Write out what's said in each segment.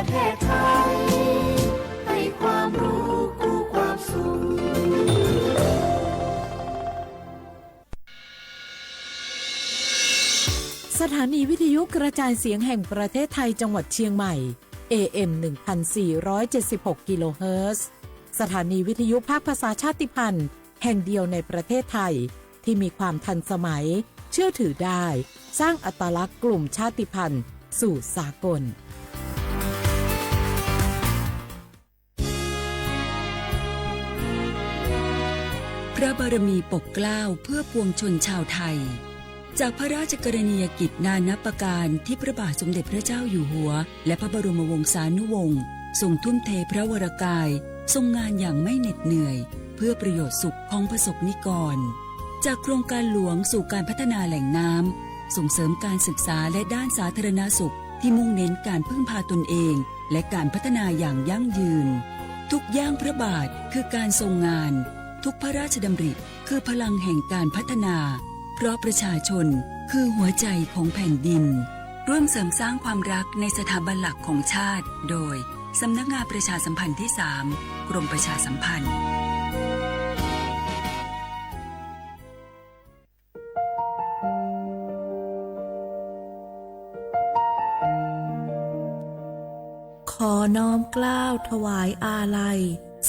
แพทย์ไทยให้ความรู้กู้ความสุข สถานีวิทยุกระจายเสียงแห่งประเทศไทยจังหวัดเชียงใหม่ เอ เอ็ม หนึ่งพันสี่ร้อยเจ็ดสิบหก กิโลเฮิรตซ์ สถานีวิทยุภาคภาษาชาติพันธุ์แห่งเดียวในประเทศไทย ที่มีความทันสมัย เชื่อถือได้ สร้างอัตลักษณ์กลุ่มชาติพันธุ์สู่สากล พระบารมีปกเกล้าเพื่อปวงชนชาวไทย จากพระราชกรณียกิจนานับประการที่พระบาทสมเด็จพระเจ้าอยู่หัว และพระบรมวงศานุวงศ์ทรงทุ่มเทพระวรกาย ทรงงานอย่างไม่เหน็ดเหนื่อย เพื่อประโยชน์สุขของประสบนิกร จากโครงการหลวงสู่การพัฒนาแหล่งน้ำ ส่งเสริมการศึกษาและด้านสาธารณสุขที่มุ่งเน้นการพึ่งพาตนเอง และการพัฒนาอย่างยั่งยืน ทุกย่างพระบาทคือการทรงงาน ทุกพระราชดำริคือพลังแห่งการพัฒนา เพราะประชาชนคือหัวใจของแผ่นดิน ร่วมเสริมสร้างความรักในสถาบันหลักของชาติ โดย สำนักงานประชาสัมพันธ์ที่สาม กรมประชาสัมพันธ์ ขอน้อมเกล้าถวายอาลัย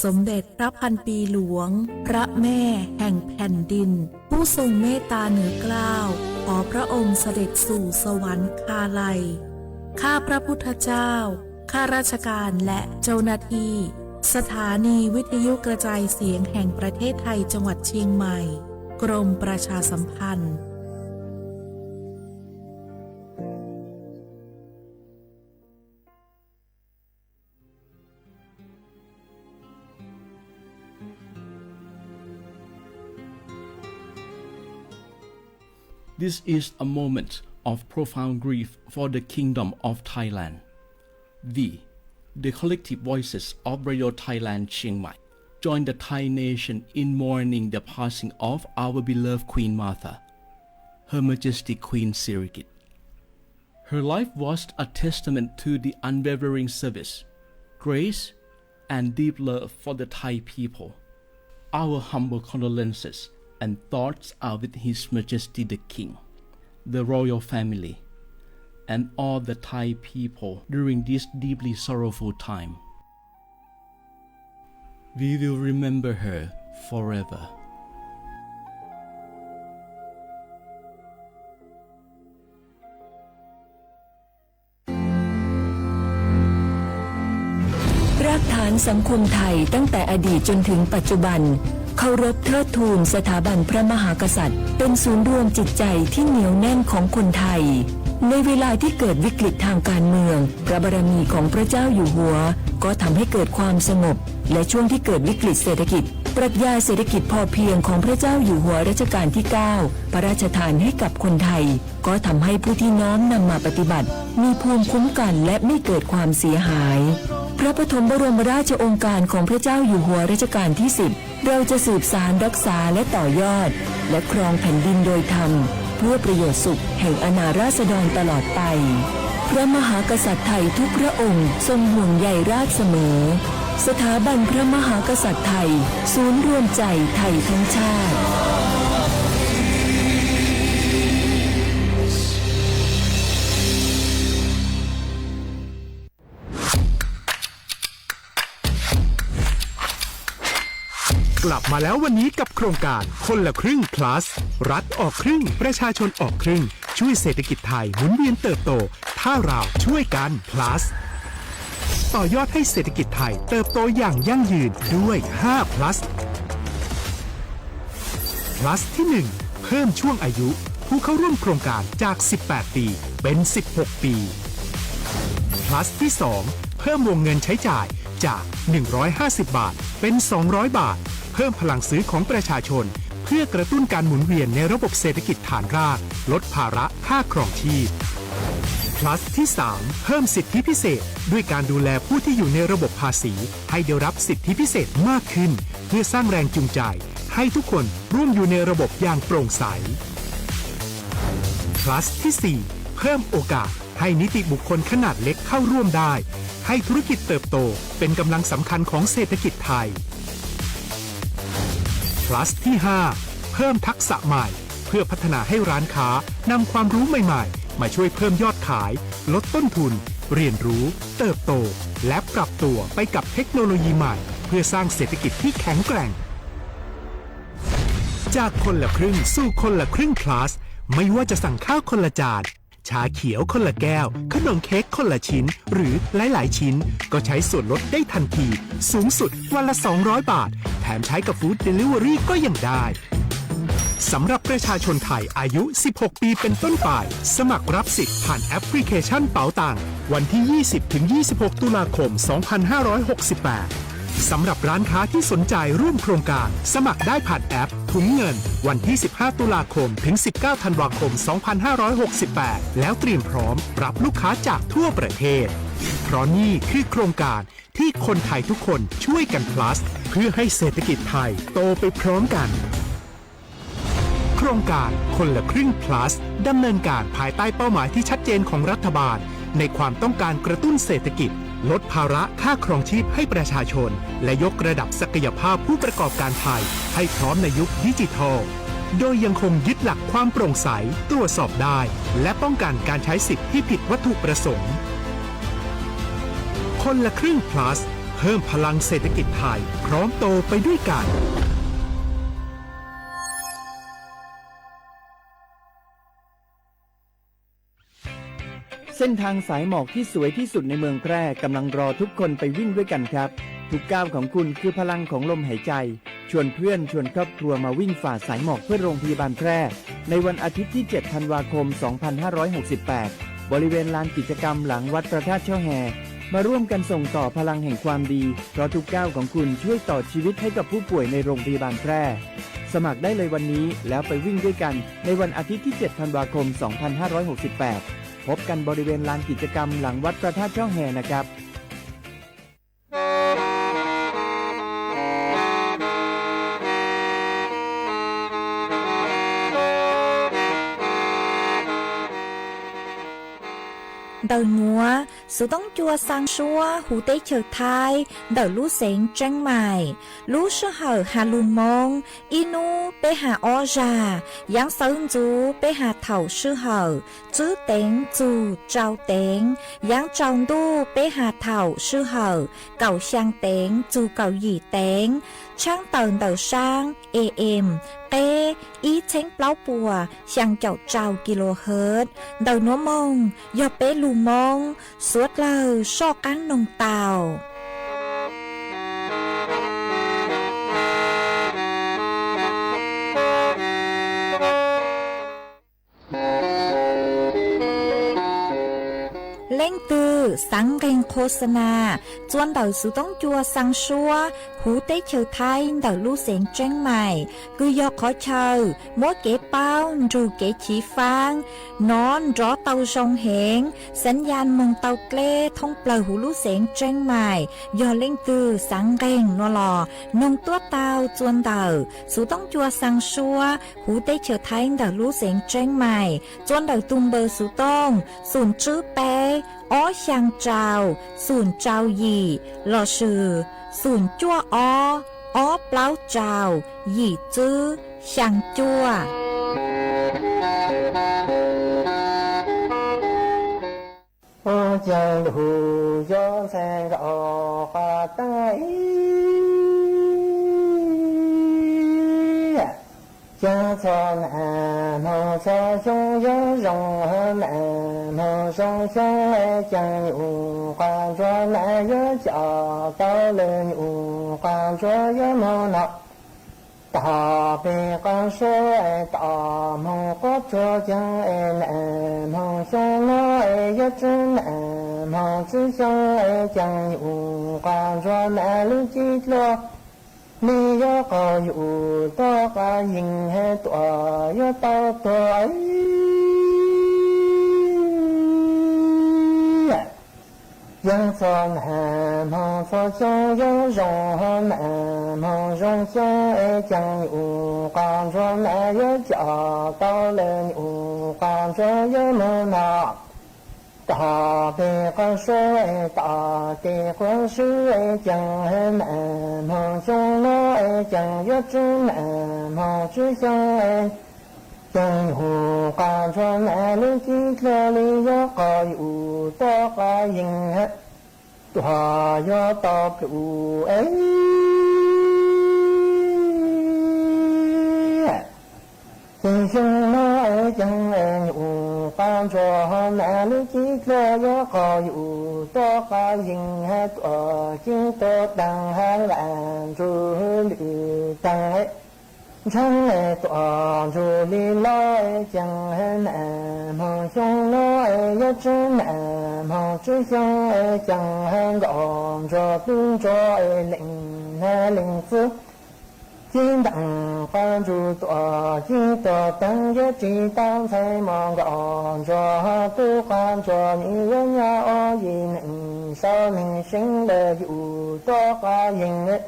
สมเด็จพระพันปีหลวง พระแม่แห่งแผ่นดิน ผู้ทรงเมตตาเหนือเกล้า ขอพระองค์เสด็จสู่สวรรคาลัย ข้าพระพุทธเจ้า ข้าราชการและเจ้าหน้าที่ สถานีวิทยุกระจายเสียงแห่งประเทศไทยจังหวัดเชียงใหม่ กรมประชาสัมพันธ์ This is a moment of profound grief for the Kingdom of Thailand. We, the collective voices of Radio Thailand Chiang Mai, join the Thai nation in mourning the passing of our beloved Queen Mother, Her Majesty Queen Sirikit. Her life was a testament to the unwavering service, grace, and deep love for the Thai people. Our humble condolences and thoughts are with His Majesty the King, the royal family, and all the Thai people during this deeply sorrowful time. We will remember her forever. รากฐานสังคมไทยตั้งแต่อดีตจนถึงปัจจุบัน เคารพเทิดทูนสถาบันพระมหากษัตริย์ เป็นศูนย์รวมจิตใจที่เหนียวแน่นของคนไทย ในเวลาที่เกิดวิกฤตทางการเมือง พระบารมีของพระเจ้าอยู่หัว ก็ทำให้เกิดความสงบ และช่วงที่เกิดวิกฤตเศรษฐกิจ ปรัชญาเศรษฐกิจพอเพียงของพระเจ้าอยู่หัวรัชกาลที่เก้า พระราชทานให้กับคนไทย ก็ทำให้ผู้ที่น้อมนำมาปฏิบัติ มีภูมิคุ้มกันและไม่เกิดความเสียหาย พระปฐมบรมราชโองการของพระเจ้าอยู่หัวรัชกาลที่สิบ เราจะสืบสานรักษาและต่อยอด และครองแผ่นดินโดยธรรม เพื่อประโยชน์สุขแห่งอาณาราษฎรตลอดไป พระมหากษัตริย์ไทยทุกพระองค์ทรงห่วงใยราษฎรเสมอ สถาบันพระมหากษัตริย์ไทย ศูนย์รวมใจไทยทั้งชาติ กลับมาแล้ววันนี้กับโครงการคนละครึ่ง plus รัฐออกครึ่ง ประชาชนออกครึ่ง ช่วยเศรษฐกิจไทยหมุนเวียนเติบโต ถ้าเราช่วยกัน plus ต่อยอดให้เศรษฐกิจไทยเติบโตอย่างยั่งยืนด้วย ห้า plus plus ที่หนึ่ง เพิ่มช่วงอายุผู้เข้าร่วมโครงการจาก สิบแปด ปี เป็น สิบหก ปี plus ที่สอง เพิ่มวงเงินใช้จ่ายจาก หนึ่งร้อยห้าสิบ บาท เป็น สองร้อย บาท เพิ่มพลังซื้อของประชาชน เพื่อกระตุ้นการหมุนเวียนในระบบเศรษฐกิจฐานราก ลดภาระค่าครองชีพ plus ที่สาม เพิ่มสิทธิพิเศษ ด้วยการดูแลผู้ที่อยู่ในระบบภาษี ให้ได้รับสิทธิพิเศษมากขึ้น เพื่อสร้างแรงจูงใจ ให้ทุกคนร่วมอยู่ในระบบอย่างโปร่งใส plus ที่สี่ เพิ่มโอกาสให้นิติบุคคลขนาดเล็กเข้าร่วมได้ ให้ธุรกิจเติบโต เป็นกำลังสำคัญของเศรษฐกิจไทย Plus ที่ห้า เพิ่มทักษะใหม่ เพื่อพัฒนาให้ร้านค้านำความรู้ใหม่ๆ มาช่วยเพิ่มยอดขาย ลดต้นทุน เรียนรู้ เติบโต และปรับตัวไปกับเทคโนโลยีใหม่ เพื่อสร้างเศรษฐกิจที่แข็งแกร่ง จากคนละครึ่งสู่คนละครึ่ง Plus ไม่ว่าจะสั่งข้าวคนละจาน ชาเขียวคนละแก้ว ขนมเค้กคนละชิ้น หรือหลายๆชิ้น ก็ใช้ส่วนลดได้ทันที สูงสุดวันละ สองร้อยบาท แถมใช้กับ Food Delivery ก็ยังได้ สำหรับประชาชนไทยอายุ สิบหก ปีเป็นต้นไป สมัครรับสิทธิ์ผ่านแอปพลิเคชันเป๋าตัง วันที่ ยี่สิบ ถึง ยี่สิบหก ตุลาคม สองพันห้าร้อยหกสิบแปด สำหรับร้านค้าที่สนใจร่วมโครงการ สมัครได้ผ่านแอปถุงเงิน วันที่ สิบห้า ตุลาคม ถึง สิบเก้า ธันวาคม สองพันห้าร้อยหกสิบแปด แล้วเตรียมพร้อมรับลูกค้าจากทั่วประเทศ เพราะนี่คือโครงการที่คนไทยทุกคนช่วยกัน Plus เพื่อให้เศรษฐกิจไทยโตไปพร้อมกัน โครงการคนละครึ่ง Plus ดำเนินการภายใต้เป้าหมายที่ชัดเจนของรัฐบาล ในความต้องการกระตุ้นเศรษฐกิจ ลดภาระค่าครองชีพให้ประชาชน และยกระดับศักยภาพผู้ประกอบการไทย ให้พร้อมในยุคดิจิทัล โดยยังคงยึดหลักความโปร่งใส ตรวจสอบได้ และป้องกันการใช้สิทธิ์ที่ผิดวัตถุประสงค์ คนละครึ่ง Plus เพิ่มพลังเศรษฐกิจไทย พร้อมโตไปด้วยกัน เส้นทางสายหมอกที่สวยที่สุดในเมืองแพร่กำลังรอทุกคนไปวิ่งด้วยกันครับ ทุกก้าวของคุณคือพลังของลมหายใจ ชวนเพื่อนชวนครอบครัวมาวิ่งฝ่าสายหมอกเพื่อโรงพยาบาลแพร่ ในวันอาทิตย์ที่ เจ็ด ธันวาคม สองพันห้าร้อยหกสิบแปด บริเวณลานกิจกรรมหลังวัดพระธาตุช่อแฮ มาร่วมกันส่งต่อพลังแห่งความดี เพราะทุกก้าวของคุณช่วยต่อชีวิตให้กับผู้ป่วยในโรงพยาบาลแพร่ สมัครได้เลยวันนี้แล้วไปวิ่งด้วยกันในวันอาทิตย์ที่ เจ็ด ธันวาคม สองพันห้าร้อยหกสิบแปด พบกันบริเวณลานกิจกรรมหลังวัดพระธาตุช่อแฮนะครับ Ntawm nuav, Xov Tooj Cua xaa suab huv teb chaws Thaib ntawm lub xeev Tseeb Maim. Lub sij hawm has lug Moob, ib nub peb has ob zag, yaav xawv ntxuv peb has thaum sij hawm tswb teev txug tsau teev, yaav tsaus ntuj peb has thaum sij hawm kaum xyaa teev txug kaum yim teev. Tshaab tawm ntawm saab A M qeb ib txheeb plaub puas xyaa caum rau kilohertz. Ntawm nuav moog yog peb lug Moob, suav dlawg soj qaab noog tau. Leej twg xaav nqeeg qho xa na txua ntawm Xov Tooj Cua xaa suab huv teb chaws Thaib ntawm lub xeev Tseeb Maim, kws yog qhov chaw muab kev paub nrug kev chiv faab nov nrov tau zoo heev, xaav yaj moog tau dleb thoob plawg huv lub xeev Tseeb Maim. Yog leej twg xaav nqeeg nuav los noog tuab tau txua ntawm Xov Tooj Cua xaa suab huv teb chaws Thaib ntawm lub xeev Tseeb Maim, txua ntawm tug npawb Xov Tooj xoom tswb peb ob xyaa rau xoom rau yim lossis xoom cuaj ob ob plaub rau yim tswb xyaa cuaj. Ua caag lug yuav ntxhais nkaum quas taab ib, caag txhua nam moog txhua xyoo yuav zoo, nam moog zoo xyoo caag nyuam quas ntsuag nam yuav coj tau lawm, nyuam quas ntsuag yuav moog noj tog peg quas suav, tom moog quab tsuag caag nam moog xyoo no yuav tswb, nam moog tswb xyoo caag nyuam quas ntsuag nam lub cib dlua, mej yuav qaug yug tuab quas yeej tuam yuav tau tuag. Caag txhua nam moog txhua xyoo yuav zoo, nam moog zoo xyoo caag nyuam quas ntsuag nam yuav coj tau lawm, nyuam quas ntsuag yuav moog noj Tom peg qab suab, tom peg qab suab, ceeb nam hmoov xyoo no, ceeb yuav tsi nam hmoov tsi xyoo, ceeb nyuj qab ntsuag nam lub cib dlua li yuav qos yus tuaj qab yees, tuaj yuav tau plum es. Ceeb xyoo no, ceeb nyuj qab ntsuag nam lub cib dlua yuav qos yus tuaj qab yees, tuaj ceeb tuaj taag hab nqaj ntsug lwm taag, ntshaav tuaj ntsug li los, ceeb nam hmoov xyoo no, yuav tsi nam hmoov tsi xyoo, ceeb nkauj ntsuag tub ntsuag leej nab leej txwv, cib ntaam qab ntsug tuaj ceeb tuaj taag, yuav tsi tau ntxhais mos nkauj ntsuag tub qab ntsuag, nws yuav nyob ua yim neeg saum neeg seev le yus tuaj qab yees,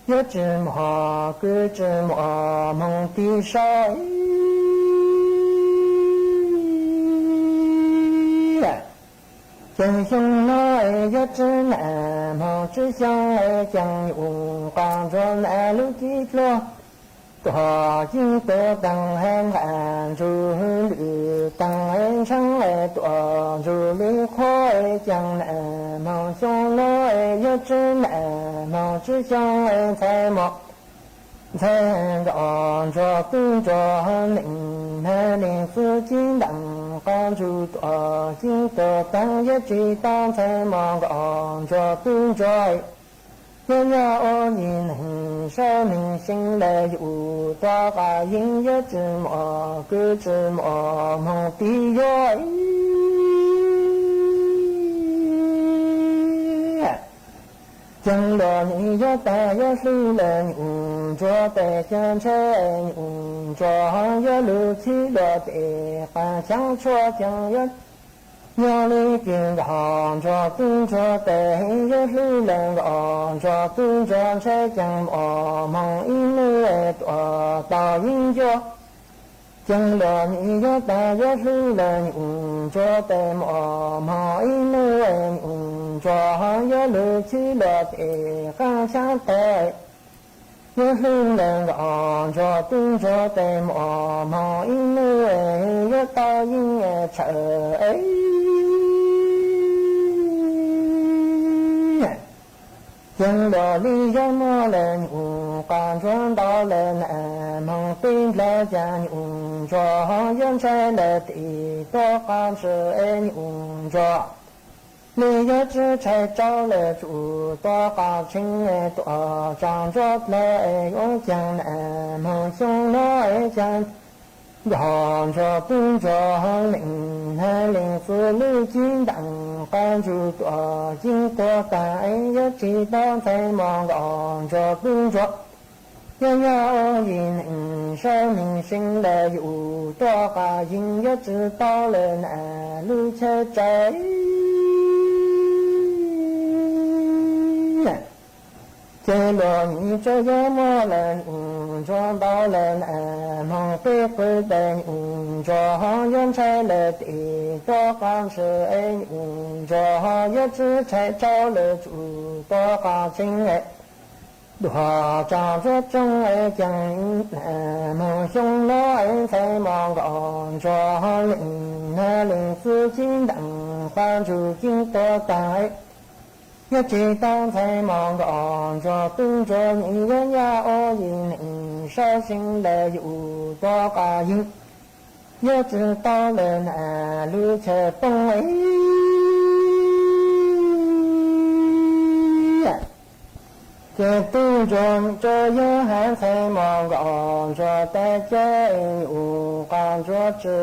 yuav tsi muaj kwv tsi muaj hmoov tig saib. Ceeb xyoo no, yuav tsi nam hmoov tsi xyoo, ceeb nyuj qab ntsuag nam lub cib dlua, tuaj ceeb tuaj taag hab nqaj ntsug lwm taag, ntshaav tuaj ntsug li qhuav, ceeb nam hmoov xyoo no, yuav tsi nam hmoov tsi xyoo, ntxhais mos ntxhais nkauj ntsuag tub ntsuag leej nab leej txwv, cib ntaam qab ntsug tuaj ceeb tuaj taag, yuav tsi tau ntxhais mos nkauj ntsuag tub ntsuag, yuav nyob ua yim neeg saum neeg seev le yus tuaj qab yees, yuav tsi muaj kwv tsi muaj hmoov tig yuav. Ceeb luag nws yuav tag yuav hlub le nyuj ntsuag tes, ceeb ntshe nyuj ntsuag yuav lug chim luag tes, qaab chaab tshuaj ceeb yuav nyob li kws nkauj ntsuag tub ntsuag tes, yuav hlub le nkauj ntsuag tub ntsuag, ntshe ceeb muaj hmoov ib hnub tuaj tau yeeb ncuab. Ceeb luag nws yuav tag yuav hlub le nyuj ntsuag tes, muaj hmoov ib hnub nyuj ntsuag yuav lug chim luag tes, qaab chaab tes yuav hlub le nkauj ntsuag tub ntsuag tes, muaj hmoov ib hnub yuav tau yeeb tshawm. Ceeb luag li yuav muab le nyuj qab ntsuag ntaus le nam hmoov teb nplawg, caag nyuj ntsuag yuav ntshai le tes tuaj qaab ntshis, nyuj ntsuag li yuav tsi tshai tsau le tsum tuaj qaab tsheej, tuaj tsaam ntsuab dlawg, yuav caag nam hmoov xyoo no, caag nkauj ntsuag tub ntsuag leej nab leej txwv, lub cib ntaam qaab ntsug tuaj ceeb tuaj taag, yuav tsi tau ntxhais mos nkauj ntsuag tub ntsuag, yuav nyob ua yim neeg saum neeg seev le yus tuaj qab yees, yuav tsi tau le nam lub chaw tsawv. Ces luag nws tsuas yuav muab le nyuj ntsuag ntaus le nam hmoov teb qw tes, nyuj ntsuag yuav ntshai le tes tuaj qaab ntshis, nyuj ntsuag yuav tsi tshai tsau le tsum tuaj qaab tsheej. Tuaj tsaam ntsuab tsoo, caag nam hmoov xyoo no, ntxhais mos nkauj ntsuag leej nab leej txwv, cib ntaam qaab ntsug ceeb tuaj taag, yuav tsi tau ntxhais mos nkauj ntsuag tub ntsuag, yuav nyob ua yim neeg saum seev le yus tuaj qab yees, yuav tsi tau le nam lub chaw poob. Ces tub ntsuag tsuas yuav has ntxhais mos nkauj ntsuag tas ces, nyuj qab ntsuag tsi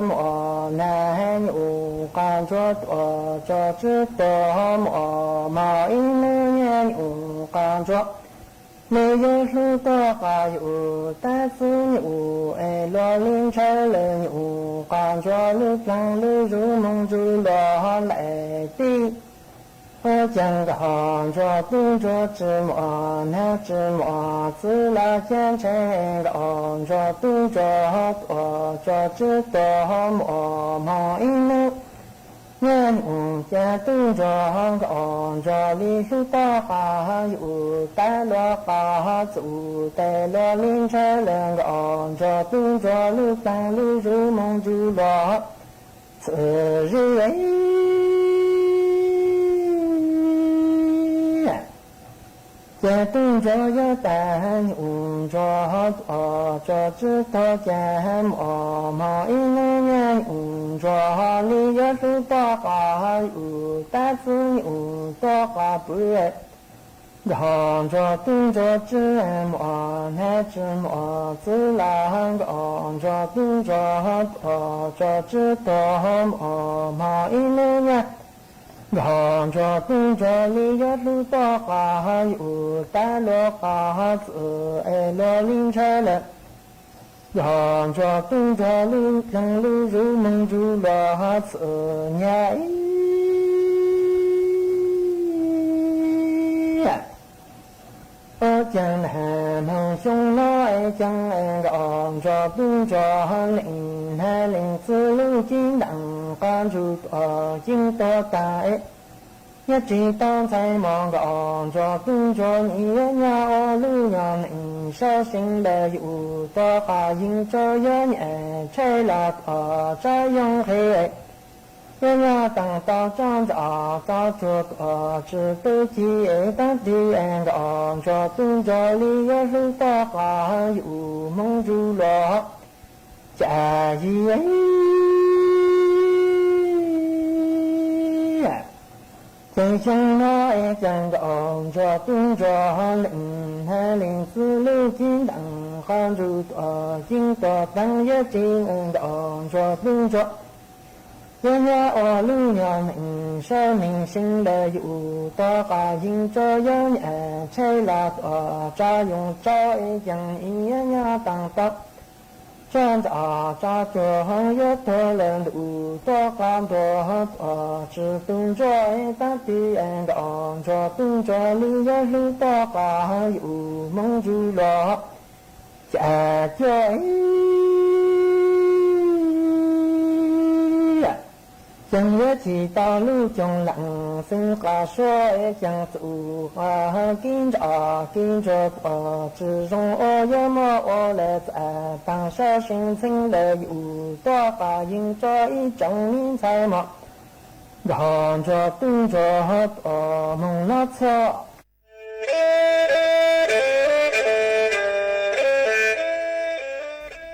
muaj nag, nyuj qab ntsuag tuaj tso tsi tuaj muaj hmoov ib hnub, nyuj qab ntsuag li yuav hlub tuaj qab yus tab txug nyuj es luag li ntshaw le nyuj qab ntsuag lub dlaag lub zug moog ntsug luag laim teb. Caag nkauj ntsuag tub ntsuag tsi muaj nag tsi muaj txwv los caag ntshe, nkauj ntsuag tub ntsuag tuaj tso tsi tuaj muaj hmoov ib hnub, Nyuj cas tub ntsuag nkauj ntsuag li hlub toj qas, yus tab luag qas txwm tes luag li ntshaw lawm. Nkauj ntsuag tub ntsuag lub plees lub zuj moog ntsws luag txwm zib. Ces tub ntsuag yuav tas, nyuj ntsuag tuaj tso tswb tuag cas muaj hmo ib hnub nyuj ntsuag li yuav hlub toj qas, yus tab txwv nyuj toj qas pw. Nkauj ntsuag tub ntsuag tsis muaj hnab tsis muaj txwv lawm, nkauj ntsuag tub ntsuag tuaj tso tswb tuag muaj hmo ib hnub nyuj nkauj ntsuag tub ntsuag li yuav hlub toj qas, yus tab luag qas txwm es luag li ntshaw lawm. Nkauj ntsuag tub ntsuag lub plees lub zuj moog ntsws luag txwm nyuj. Ua cas nag hmo xyoo no es cas nkauj ntsuag tub ntsuag leej nab leej txwv lub ceeb ntees qab ntsuj tuaj ceeb tuaj tag es yuav tsis tau ntxhais mos. Nkauj ntsuag tub ntsuag nim yuav nyob ua lub nyuag neej sab seev lawm, yus tuaj qas yeej tso yuav nyuam tshaib los tuaj tshaib yoog qhi. Yuav nyob taag tau tso ntxov tso tsuag tuaj tsis tu ci es taag tig es nkauj ntsuag tub ntsuag li yuav hlub toj qas, yus moog ntsws luag cas yig. Ces xyoo no es cas nkauj ntsuag tub ntsuag leej nab leej txwv lub ceeb ntees qab ntsuj tuaj ceeb tuaj tag yuav tsis nkauj ntsuag tub ntsuag yuav nyob ua lub nyuag neej sab neej seev lawm, yus tuaj qas yeej tso yuav nyuam tshaib los tuaj tshaib yoog tso es cas nim yuav nyob taag tau tso ntxov tso tsuag yuav tuag lawm, ntuj tuaj qas ntuag tuaj tsis tu ntsuag es taag tig es nkauj ntsuag tub ntsuag li yuav hlub toj qas, yus moog ntsws luag cas cuag. Ces yuav tsis tau lub coog leej xeev qas suav es cas txuj qas kib ntsa kib ntsuag tuaj tsis zoo ua yuav muab ua lawm txam taag sab seev ntxheev lawm, yus tuaj qas yeej tso ib tsoom me ntxhais mos nkauj ntsuag tub ntsuag tuaj moog nov txhua.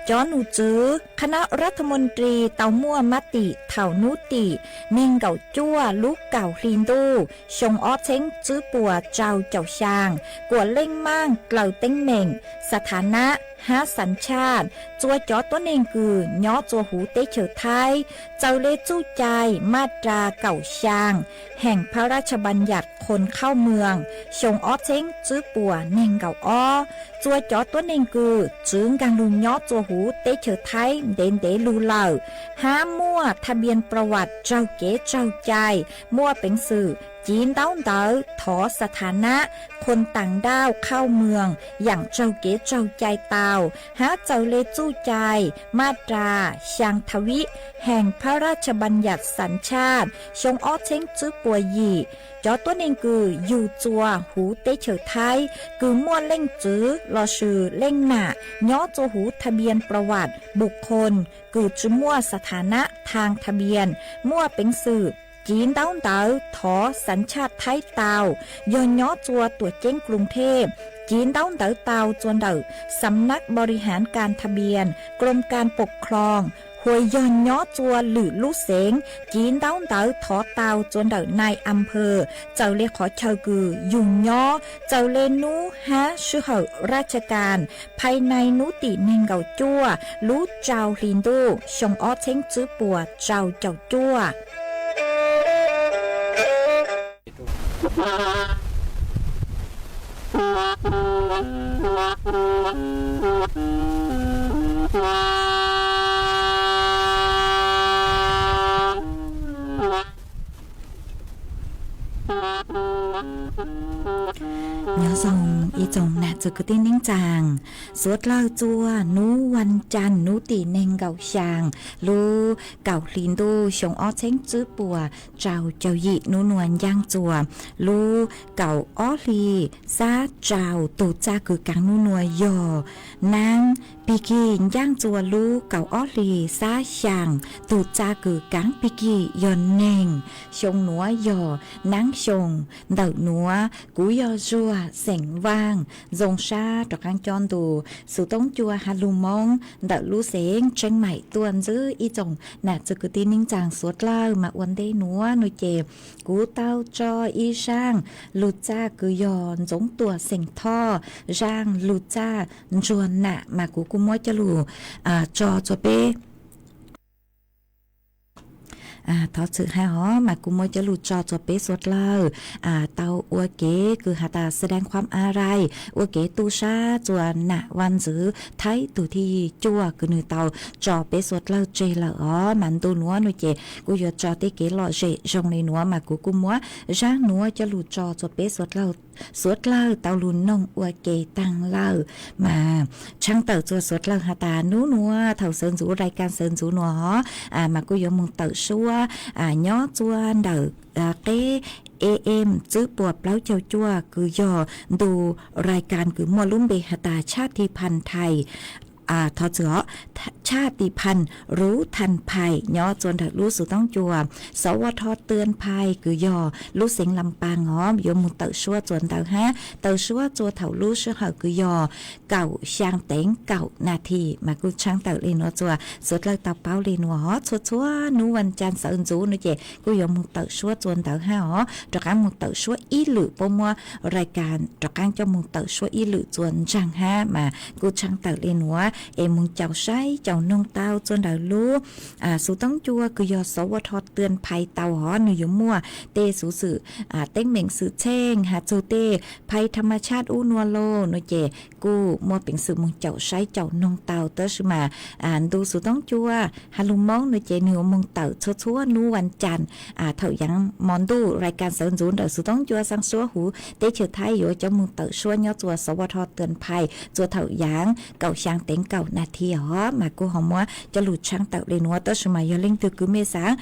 Cov nom tswv คณะรัฐมนตรี tau muaj mab tim thaum nub tim neeg nkaum cuaj lub kaum hli ntuj xyoo ob txheeb tswb puas rau caum xyaa, kuam leej maaj dlaws teeb meem สถานะ hab สัญชาติ txua cov tuab neeg kws nyob txua huv teb chaws Thaib, txawm le txuj cai maj ras kaum xyaa แห่งพระราชบัญญัติคนเข้าเมือง xyoo ob txheeb tswb puas neeg nkaum ob. Txua cov tuab neeg kws txwv nkaag lug nyob txua huv teb chaws Thaib ntev ntev lug lawm, hab muaj ทะเบียนประวัติ raug kev raug cai, muaj peev xwm civ ntaub ntawv thov สถานะ คนต่างด้าวเข้าเมือง yaam raug kev raug cai tau, hab txawm le txuj cai maj ras xyaa ทวี แห่งพระราชบัญญัติสัญชาติ xyoo ob txheeb tswb puas yim. Cov tuab neeg kws yug txua huv teb chaws Thaib kws muaj leej txwv lossis leej nam nyob txua huv ทะเบียนประวัติบุคคล kws tsi muaj สถานะทางทะเบียน muaj peev xwm civ ntaub ntawv thov สัญชาติ Thaib tau, yog nyob txua tuam ceeb กรุงเทพ civ ntaub ntawv tau txua ntawm สำนักบริหารการทะเบียน กรมการปกครอง, hos yog nyob txua lwm lub xeev civ ntaub ntawv thov tau txua ntawm นายอำเภอ txawm le qhov chaw kws yug nyob, txawm le nub hab sij hawm ราชการ ภายใน nub tim neeg nkaum cuaj lub rau hli ntuj xyoo ob txheeb tswb puas rau caum cuaj. Nyob zoo ib tsoom nam txwv kwv tij neej tsaa, suav dlawg txua nub vas caas nub tim neeg nkaum xyaa lub kaum hli ntuj xyoo ob txheeb tswb puas rau caug yim nub nua ncaaj txua lub kaum ob hli xab rau tug txaj kws kaav nub nua yog naab pig kig ncaaj txua lub kaum ob hli xab xyaa tug txaj kws kaav pig kig yog neeg xyoo nuav yog naab xyoo ntawm nuav. Kuv yog Zuag xeem Vaaj, zoo sab rov qaab cob ntu xuv toob cua has lug Moob ntawm lub xeev Tseeb Maim tuaj ntxiv. Ib tsoom nam txwv kwv tij neej tsaa suav dlawg mas ua ntej nuav nua ces kuv tau tso ib zaaj lug txaj kws yog Ntxoov Tuam xeem Thoj, zaaj lug txaj ntsuag nam mas kuv kuj muab coj lug tso txua peb. Thov txim hab os, mas kuv muab coj lug tso txua peb suav dlawg tau ua kev kws has tas แสดงความอาลัย ua kev tu sab txua nam vaj ntxwv Thaib tug thib cuaj kws nwg tau tso peb suav dlawg tseg lawm os. Mas ntu nuav nua ces kuv yuav tso tej kev lom zem zoo le nuav mas kuv kuj muab zaaj nuav coj lug tso txua peb suav dlawg tau lug noog ua ke taag lawm. Mas tshaaj tawm txua suav dlawg has tas nub nuav thaum sawv ntxuv, rai kaas sawv ntxuv nuav os, mas kuj yuav moog tawm suab nyob txua ntawm qeb AM tswb puas plaub caug cuaj kws yog ntu rai kaas kws muaj lub npe has tas ชาติพันธุ์ไทย thov txim os, ชาติพันธุ์รู้ทันภัย nyob txua ntawm lub xuv toob cua สวท.เตือนภัย kws yog lub xeev Lam Paas os, yuav moog tawm suab txua ntawd hab tawm suab txua thaum lub sij hawm kws yog kaum xyaa teev kaum nas this. Mas kuj tshaaj tawm le nuav txua suav dlawg tau paub le nuav os, txhua txhua nub vas caas sawv ntxuv nua ces kuj yuav moog tawm suab txua ntawd hab os, rov qaab moog tawm suab ib lwm, puab muab rai kaas rov qaab coj moog tawm suab ib lwm txua ntsaag hab. Mas kuj tshaaj tawm le nuav es moog caum saib caum noog tau txua ntawm lub xuv toob cua kws yog สวท.เตือนภัย tau os, nwg yuav muaj tej xuv xwm teeb meem xwm txheej has txug tej ภัยธรรมชาติ ub nua lauj nua ces kuj muaj peev xwm moog caum saib caum noog tau. Tab sis mas ntu xuv toob cua has lug Moob nua ces nwg yuav moog tawm txhua txhua nub vas caas thaum yaav mo ntuj, rai kaas sawv ntxuv ntawm xuv toob cua xaa suab huv teb chaws Thaib yuav coj moog tawm suab nyob txua สวท.เตือนภัย txua thaum yaav kaum xyaa teev kaum nas this os. Mas kuj ho muab coj lug tshaaj tawm le nuav, tab sis mas yog leej twg kws mej xaav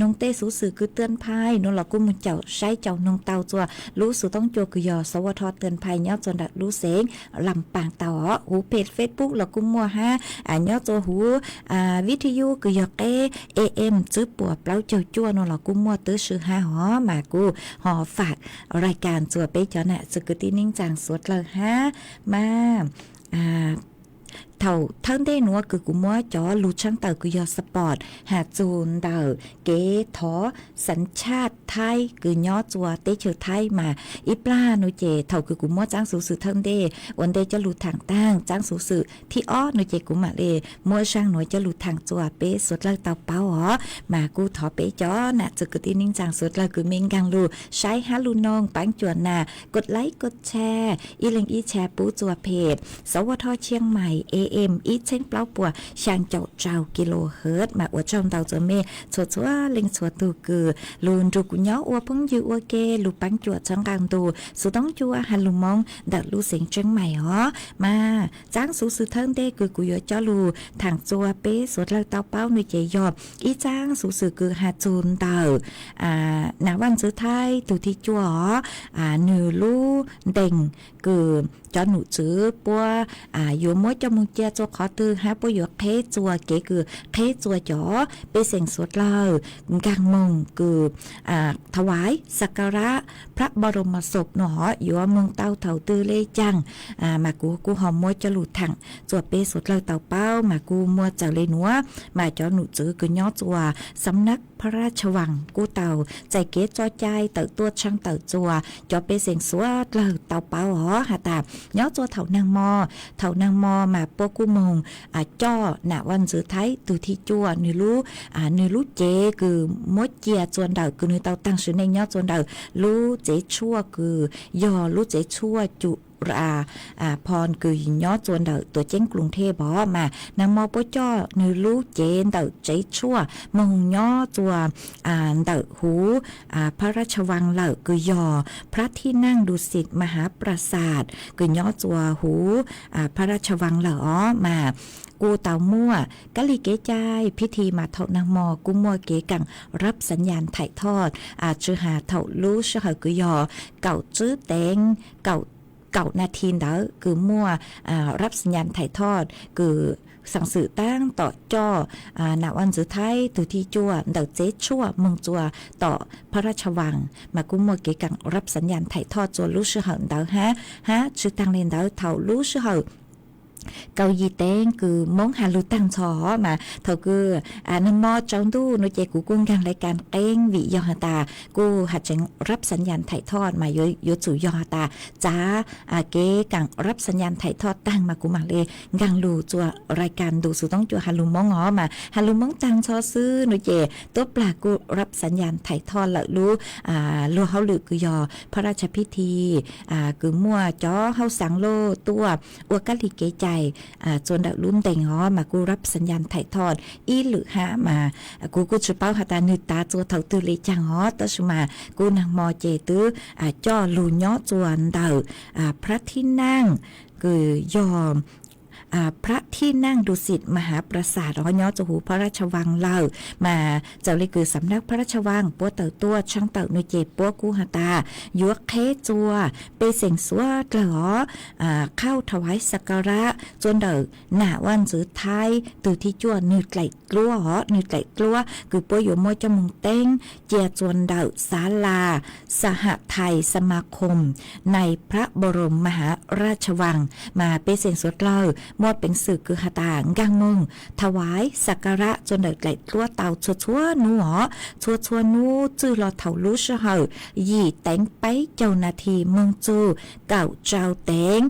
noog tej xuv xwm kws เตือนภัย nua los kuj moog caum saib caum noog tau txua lub xuv toob cua kws yog สวท.เตือนภัย nyob txua ntawm lub xeev Lam Paas tau os. Huv peg Facebook los kuj muaj hab, nyob txua huv vij thi yub kws yog qeb AM tswb puas plaub caug cuaj nua los kuj muaj tub sw hab os. Mas kuj ho fam rai kaas txua peb cov nam txwv kwv tij neej tsaa suav dlawg hab. Mas thaum thawj ntej nuav kws kuv muab cov lug tshaaj tawm kws yog sport has txug ntawm kev thov สัญชาติ Thaib kws nyob txua teb chaws Thaib mas ib plag nua ces thaum kws kuv muab txaab xuv xwm thawj ntej ua ntej coj lug thaam taag, txaab xuv xwm thib ob nua ces kuv maam le muab zaaj nuav coj lug thaam txua peb suav dlawg tau paub os. Mas kuj thov peb cov nam txwv kwv tij neej tsaa suav dlawg kws mej nkaag lug saib hab lug noog paab cuam nas กดไลค์ กดแชร์ ib leeg ib tshaj pub txua peg สวท.เชียงใหม่ AM ib txheeb plaub puas xyaa caum rau kilohertz. Mas ua tsaug ntau txua mej txhua txhua leej txhua tug kws lug nrug kuv nyob ua phooj ywg ua ke lug paab cuam txhawb nqaa ntu xuv toob cua has lug Moob ntawm lub xeev Tseeb Maim os. Mas txaab xuv xwm thawj ntej kws kuv yuav coj lug thaam txua peb suav dlawg tau paub nua ces yog ib txaab xuv xwm kws has txug ntawm Nam Vaj Ntxwv Thaib tug thib cuaj os, nwg lub ntees kws cov num tswv puab yuav muab coj moog cia txua qhov twg hab puab yuav qheb txua kev kws qheb txua cov pej xeem suav dlawg nkaag moog kws ถวายสักการะพระบรมศพ nua hov yuav moog tau thaum twg le caag. Mas kuv kuj ho muab coj lug thaam txua peb suav dlawg tau paub. Mas kuj muaj txawm le nuav, mas cov num tswv kws nyob txua สำนักพระราชวัง kuj tau txais kev txo cai tawm tuaj tshaaj tawm txua cov pej xeem suav dlawg tau paub hov has tas nyob txua thaum naag mo, thaum naag mo mas puab kuj moog coj Nam Vaj Ntxwv Thaib tug thib cuaj nwg lub, nwg lub cev kws muab cia txua ntawm kws nwg tau taag sim neej nyob txua ntawm lub tsev tshuaj kws yog lub tsev tshuaj cum Phon kws nyob txua ntawm tuam ceeb Kloos Thej pov mas nag mo puab coj nwg lub cev ntawm tsev tshuaj moog nyob txua ntawm huv Phab Rab Tsha Vaas lawm kws yog Phab Thib Naaj Ntusit Mahaprasad kws nyob txua huv Phab Rab Tsha Vaas lawm os mas kuj tau muaj kab li kev cai phiv thi mas thaum nag mo kuj muaj kev kaam rab xav nyas thaim thoj, tsw has thaum lub sij hawm kws yog kaum tsib teev kaum nas this ntawd kws muaj rab xav nyas thaim thoj kws xaam xwm taab tom coj nam vaj ntxwv Thaib tug thib cuaj ntawm tsev tshuaj moog txua tom Phab Rab Tsha Vaas mas kuj muaj kev kaam rab xav nyas thaim thoj txua lub sij hawm ntawd hab, hab tsi taag le ntawd thaum lub sij hawm kaum yim teev kws Moob has lug taag nrho mas thaum kws nag mo tsaus ntuj nuav ces kuv kuj nkaag lais kas qeeb vim yog has tas kuj has tseev rab xav nyas thaim thoj mas yuav tsum yog has tas txav kev kaam rab xav nyas thaim thoj taag mas kuv maam le nkaag lug txua lais kas ntu xov tooj cua has lug Moob os mas has lug Moob taag nrho xwb nuav ces tuab plag kuj rab xav nyas thaim thoj lawm lub luag hauj lwm kws yog Phab Rab Tsha Phiv Thi kws muaj cov hauj xaav loj tuaj ua kab li kev cai txua ntawm lub ntees os mas kuj rab xav nyas thaim thoj ib lwm hab mas kuv kuj tsi paub has tas nwg tav txua thaum twg le caag os tab sis mas kuj nag mo ces twb coj lug nyob txua ntawm Phab Thib Naaj kws yog Phab Thib Naaj Ntusit Mahaprasad os nyob txua huv Phab Rab Tsha Vaas lawm mas txawm le kws xaam nab Phab Rab Tsha Vaas puab tawm tuaj tshaab tawm nuav ces puab kuj has tas yuav qheb txua pej xeem suav dlawg os qhau thawais sakarab txua ntawm nam vaj ntxwv Thaib tug thib cuaj nwg dlaim dluab os nwg dlaim dluab kws puab yuav muab coj moog teeb cia txua ntawm xav las Sahathai Samakhom nais Phab Bo Rom Maharaj Chavang mas pej xeem suav dlawg muaj peev xwm kws has tas nkaag moog thawais sakarab txua ntawm dlaim dluab tau txhua txhua nub os txhua txhua nub txwj hlo thaum lub sij hawm yim teev peb caug nas this moog txug kaum rau teev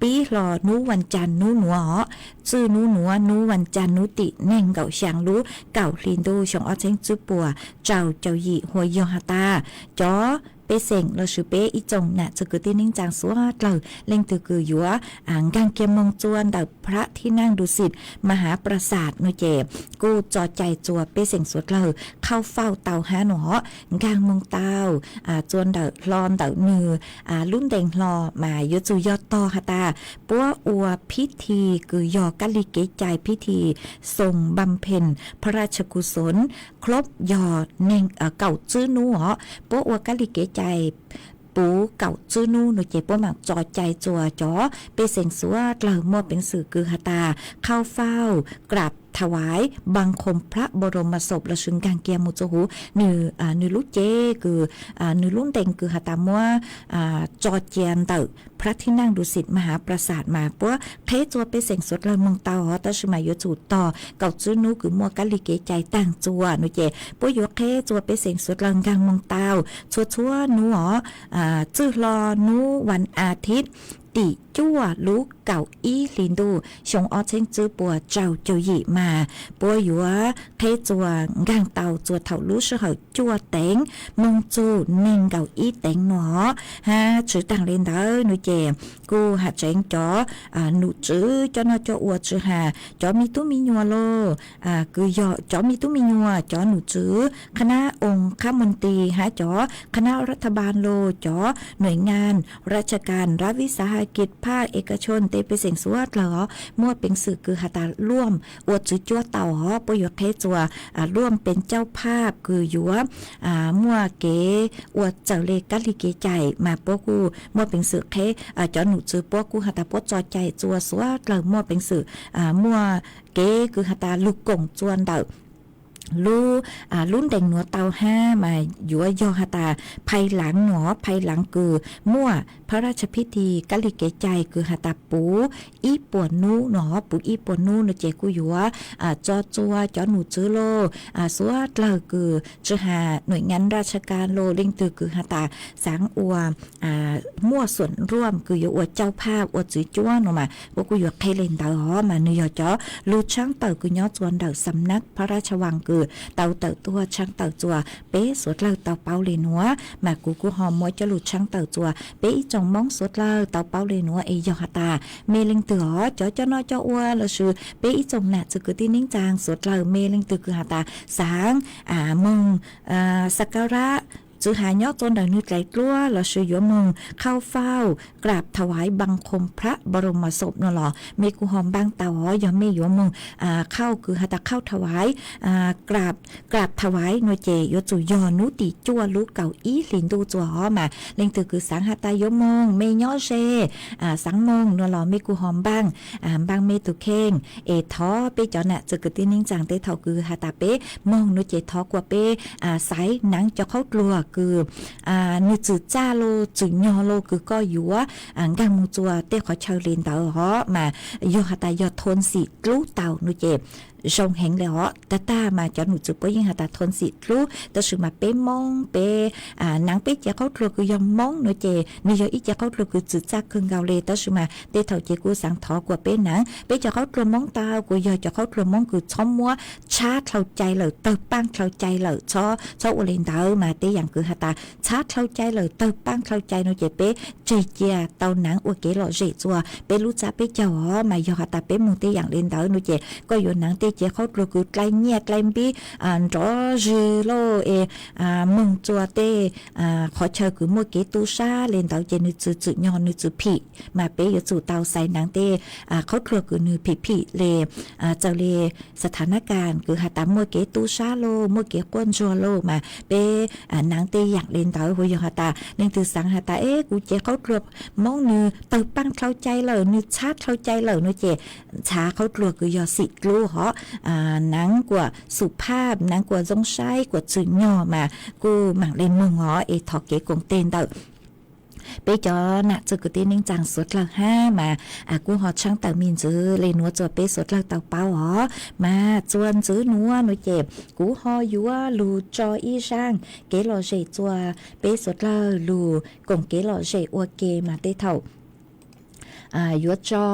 pib hlo nub vas cag nub nuav os txwj nub nuav nub vas cag nub tim neeg nkaum xyaa lub kaum hli ntuj xyoo ob txheeb tswb puas rau caum yim hua yog has tas cov pej xeem lossis peb ib tsoom nam txwv kwv tij neej tsaa suav dlawg leej twg kws yuav nkaag kiag moog txua ntawm Phab Thib Naaj Ntusit Mahaprasad nuav ces kuj tso cai txua pej xeem suav dlawg qhau fauj tau hab nuav os nkaag moog tau txua ntawm hlo ntawm nwg lub ntees hlo mas yuav tsum yog tog has tas puab ua phib thi kws yog kab li kev cai phib thi Txoos Npam Phees Phab Raj Chakus Xoos Khlob yog neeg kaum tswb nub os puab ua kab li kev cai puv kaum tswb nub nuav ces puab maam tso cai txua cov pej xeem suav dlawg muaj peev xwm kws has tas qhau fauj krab thawais npaa khoom Phab Bo Rom Mas Xop lossis nkaag kiag moog txua huv nwg lub cev kws nwg lub ntees kws has tas muab tso cia ntawm Phab Thib Naaj Ntusit Mahaprasad mas puab qheb txua pej xeem suav dlawg moog tau os tab sis mas yuav tsum tog kaum tswb nub kws muaj kab li kev cai taag txua nuav ces puab yuav qheb txua pej xeem suav dlawg nkaag moog tau txhua txhua nub os txwj hlo nub vas a thib tim cuaj lub kaum ib hli ntuj xyoo ob txheeb tswb puas rau caum yim mas puab yuav qheb txua nkaag tau txua thaum lub sij hawm cuaj teev moog txug neeg nkaum ib teev nuav hab tsi taag le ntawd nuav ces kuj has tseev cov num tswv coj noj coj ua tsw has cov me tub me nyuam los kws yog cov me tub me nyuam cov num tswv qhab nab oo qhab moos tis hab cov qhab nab rab tha npaa los cov nuam nyaaj raj tsa kas rab vib xav has kis phaj es ka tshooj tej pej xeem suav dlawg os muaj peev xwm kws has tas luaj ua tswv cuab tau os puab yuav qheb txua luaj pes cauj phaj kws yuav muaj kev ua txawm le kab li kev cai mas puab kuj muaj peev xwm qheb cov num tswv puab kuj has tas puab tso cai txua suav dlawg muaj peev xwm muaj kev kws has tas lug koom txua ntawm lub lub ntees nuav tau hab mas yuav yog has tas phaj laav nuav phaj laav kws muaj Phab Raj Chaphib Thi kab li kev cai kws has tas puv ib puas nub nuav puv ib puas nub nuav ces kuj yuav tso txua cov num tswv los suav dlawg kws tsi has nuam nyaaj raj tsa kas los leej twg kws has tas xaav ua muaj xuam ruaj kws yuav ua cauj phaj ua tswv cuab nuav mas puab kuj yuav qheb le ntawd os mas nwg yog cov lug tshaab tawm kws nyob txua ntawm xam nab Phab Raj Chavang tau tawm tuaj tshaj tawm txuas peb suav dlawg tau paub li nuav, mas kuv kuj ho muab coj lug tshaj tawm txuas peb ib tsoom Moob suav dlawg tau paub li nuav. Es yog has tas mej leej twg os cov coj noj coj ua lossis peb ib tsoom nam txwg kwv tij neeb tsaa suav dlawg mej leej twg kws has tas xaav moog xakaarab txwv has nyob txua ntawm nwg dlaim dluab lossis yuav moog khauj fauj กราบถวายบังคมพระบรมศพ no los mej kuj ho npaaj tau os. Yog mej yuav moog khauj kws has tas khauj ถวาย กราบถวาย no ces yuav tsum yog nub tim cuaj lub kaum ib hlis ntuj txuas os. Mas leej twg kws xaav has tas yuav moog mej nyob ze xaav moog no los mej kuj ho npaaj, npaaj mej tug kheej es thov peb cov nam txwg kwv tij neeb tsaa tej thaum kws has tas peb moog no ces thov kuas peb xaiv naav cov qhaub dluag kws nwg txwm txaj los txwm nyog los kws koj yuav nkaag moog txua tej qhov chaw li ntawd os. Mas yog has tas yog thon xim dlub tau no ces zoo heev le os. Tag tag mas cov num txwv puab yeej has tas thon xim dlub, tab sis mas peb Moob peb naav peb cev qhaub dluag kws yog Moob no ces nwg yog ib cev qhaub dluag kws txwm txaj kawg nkaus le. Tab sis mas tej thaum ces kuj xaav thov kuas peb naav peb cov qhaub dluag Moob tau kuas yog cov qhaub dluag Moob kws txhob muab txhab dlhau cai lawm, tawg paaj dlhau cai lawm, txhob ua li ntawd. Mas tej yaam kws has tas txhab dlhau cai lawm, tawg paaj dlhau cai no ces peb tseg cia tau naav ua kev lom zem txua peb lub txaj peb caug os. Mas yog has tas peb moog tej yaam li ntawd no ces koj yuav naav tej cev qhaub dluag kws dlai nyiaj dlai npib nrov zig lauj es moog txua tej qhov chaw kws muaj kev tu sab li ntawd ces nwg txwm txwm nyog nwg txwm phim. Mas peb yuav tsum tau xaiv naav tej qhaub dluag kws nwg phim phim le, txawm le สถานการณ์ kws has tas muaj kev tu sab lauj, muaj kev quaj ntsuag lauj, mas peb naav tej yaam li ntawd. Hu yog has tas leej twg xaav has tas es kuv cev qhaub dluag Moob nwg tawg paaj dlhau cai lawm, nwg txhab dlhau cai lawm no ces txhab qhaub dluag kws yog xim dlub hov, naav kuas xum phaj, naav kuas zoo saib, kuas txwm nyog mas kuj maam le moog os. Es thov kev koom teg ntawm peb cov nam txwg kwv tij neeb tsaa suav dlawg hab mas kuj ho tshaab tawm me ntxwv le nuav txua peb suav dlawg tau paub os. Mas txua ntxwv nuav no ces kuv ho yuav lug tso ib zaaj kev lom zem txua peb suav dlawg lug koom kev lom zem ua ke. Mas tej thaum yuav tso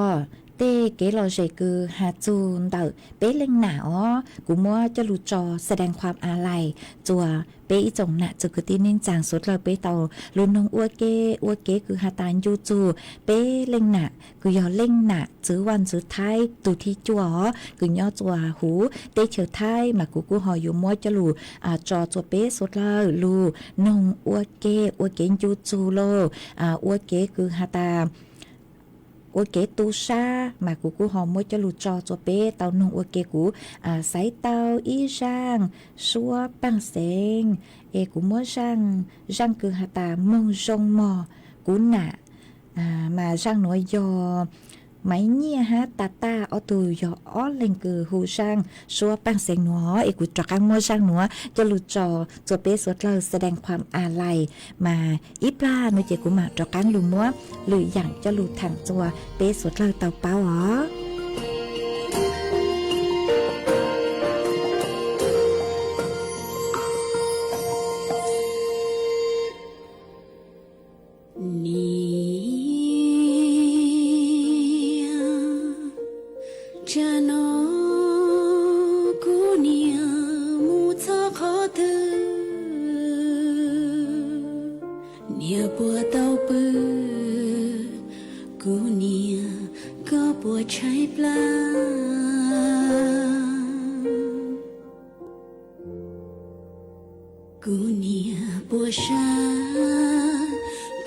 tej kev lom zem kws has txug ntawm peb leej nam os, kuv muab coj lug tso แสดงความอาลัย txua peb ib tsoom nam txwg kwv tij neeb tsaa suav dlawg peb tau lug noog ua ke, ua kev kws has tas ncu txug peb leej nam kws yog leej nam txwv vaj ntxwv Thaib tug thib cuaj os, kws nyob txua huv teb chaws Thaib. Mas kuv kuj ho yuav muab coj lug tso txua peb suav dlawg lug noog ua ke, ua kev ncu txug lauj, ua kev kws has tas ua kev tu sab. Mas kuv kuj ho muab coj lug tso txua peb tau noog ua ke. Kuv xaiv tau ib zaaj suab paaj xeev, es kuv muab zaaj, zaaj kws has tas moog zoo mog kuv nam. Mas zaaj nuav yog Maiv Nyiaj hab Tag Taj ob tug yog ob leeg kws hu zaaj suab paaj xeev nuav. Es kuv rov qaab muab zaaj nuav coj lug tso txua peb suav dlawg แสดงความอาลัย mas ib plag no ces kuv maam rov qaab lug muab lwm yaam coj lug thaam txua peb suav dlawg tau paub os. Niam, tsam no kuv niam mus txog qhov twg? Niam puas tau pw? Kuv niam, koj puas tshaib plab? Kuv niam puas sab?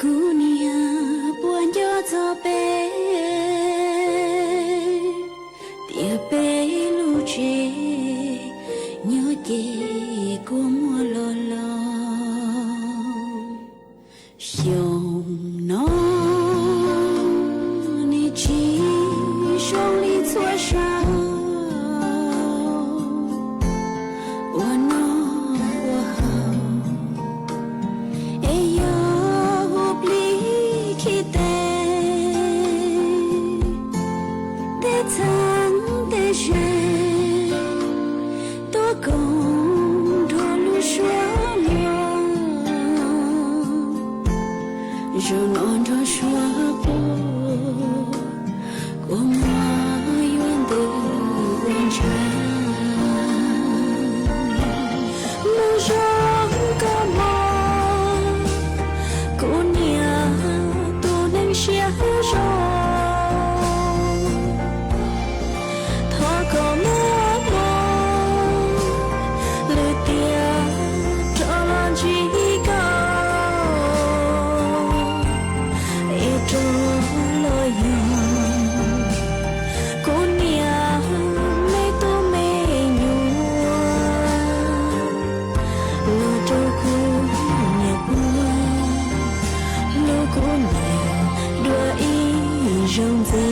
Kuv niam puas nco txog peb? Tias peb lub tsev nyob ces kua muag los los. Xyoo no nej tsis zoo li txhua xyoo, ua noj ua haus es yog hu plig khi tes, tej txheeb tej ze tuaj koom nrog lub suab luag. Zaum no nrog suab quaj, kua muag yuav ntws ua ntsaag. Zoo ntxiv,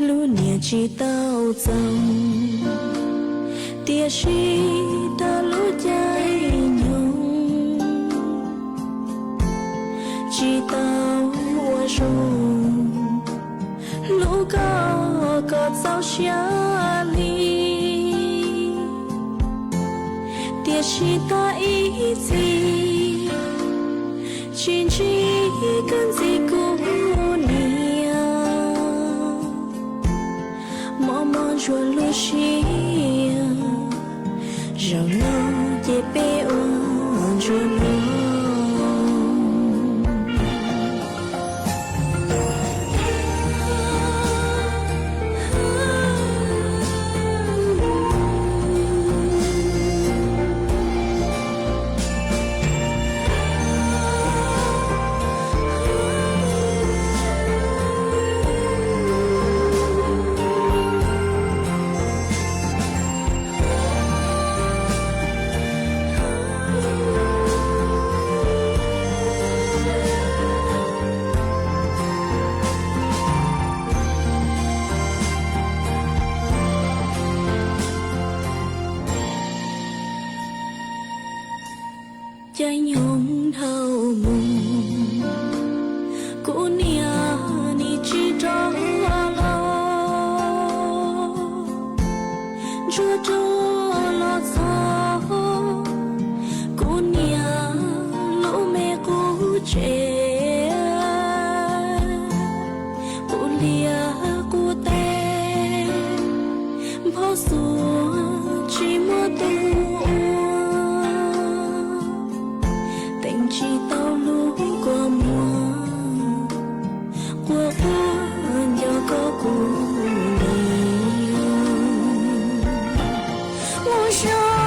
lub niam tsis tau txoos, tiam sis tag lub caij nyoog tsis tau ua zoo hlub koj kom txaus siab li. Tiam sis tag ib txhis tsis ntsib koj ntxiv kuv niam, mos mos ntsuag lub siab, zaum no ces peb ua ntsuag no. Caij nyoog dhau mus, kuv niam nim tsis rov los, ntsuag rov los txog kuv niam lub me qub tsev, qub liaj qub teb, nphob xuas tsis muaj tus ua, teem tsis tau lub kua muag, quaj quaj nco koj kuv niam. Mus zoo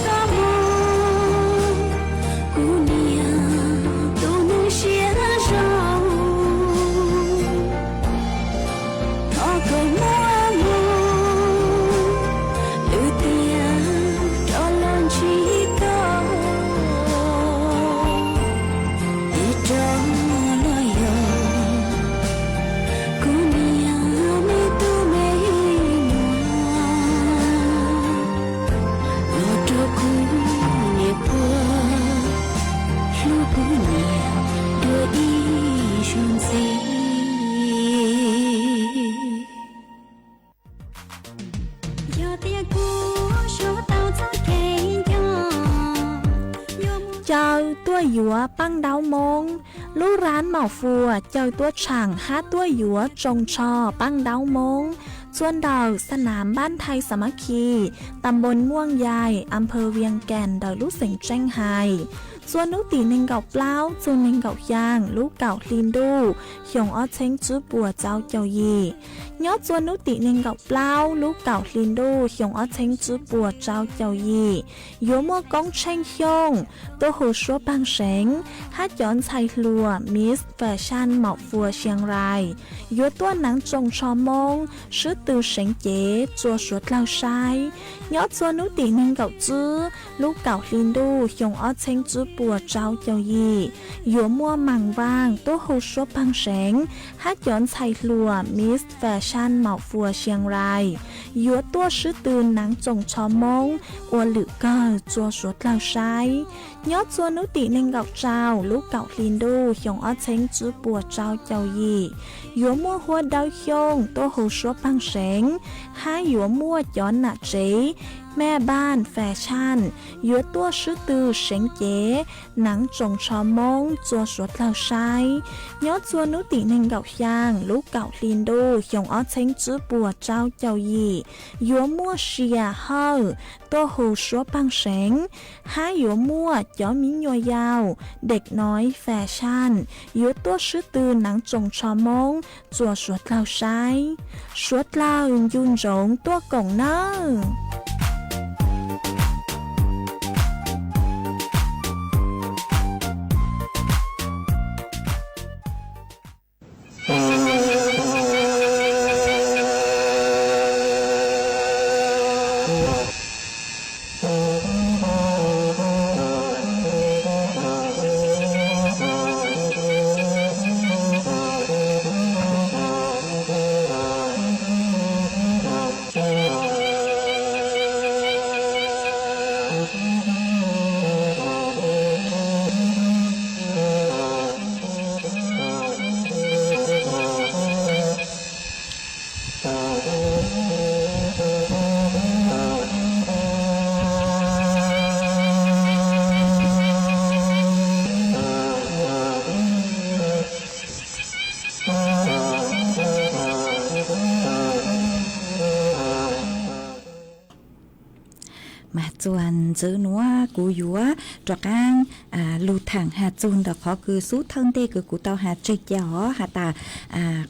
koj mus, kuv niam tus neeg siab zoo, thov koj muab mus, lwm tiam rov los ntsib koj, es rov los yog kuv niam me tub me nyuam, los rau kuv niam puag, hlub kuv niam dua ib zaug ntxiv. Yog tias kuv suav tau txoj kev nco, caw tuaj yuav Paj Ntaub Moob. Lub rab Maum Fuas caw tuaj tshaam hab tuaj yuav tsoos tsho Paj Ntaub Moob txhua ntawm xab nam Npab Thai Xas Mab Khi, tam npoos Muaj Yais, am phawv Vias Kas ntawm lub xeev Tseej Hais. Txhua nub tim neeg nkaum plaub txug neeg nkaum xyaa lub kaum hli ntuj xyoo ob txheeb tswb puas tsawv caum yim. Nyob txhua nub tim neeg nkaum plaub lub kaum hli ntuj xyoo ob txheeb tswb puas tsawv caum yim, yuav muaj koob tsheej xyooj tuaj hu suab paag seev hab cov ntxhais hluas Miss Fashion Maum Fuas Sias Rais yuav tuaj naav tsoos tsho Moob swb tw seev cev rua suav dlawg saib. Nyob txhua nub tim neeg nkaum tswb lub kaum hli ntuj xyoo ob txheeb tswb puas tsawv caum yim, yuav muaj Maam Vaaj tuaj hu suab paag seev hab cov ntxhais hluas Miss Fashion Maum Fuas Sias Rais yuav tuaj swb tw naav tsoos tsho Moob ua lwm kawg rua suav dlawg saib. Nyob txhua nub tim neeg nkaum rau lub kaum hli ntuj xyoo ob txheeb tswb puas tsawv caum yim, yuav muaj Huab Dawb Xyooj tuaj hu suab paag seev hab yuav muaj cov nam tsev Mej Npaaj Fashion yuav tuaj swb tw seev cev naav tsoos tsho Moob rua suav dlawg saib. Nyob txhua nub tim neeg nkaum xyaa lub kaum hli ntuj xyoo ob txheeb tswb puas tsawv caum yim, yuav muaj Sias Hawj tuaj hu suab paag seev hab yuav muaj cov miv nyuas yaus Dej Noiv Fashion yuav tuaj swb tw naav tsoos tsho Moob rua suav dlawg saib. Suav dlawg ncu ntsoov tuaj koom nawb. Tuam ntxwv nuav kuv yuav rov qaab lug thaam has txug ntawm qhov kws xub thawj ntej kws kuv tau has tseg ca os has tas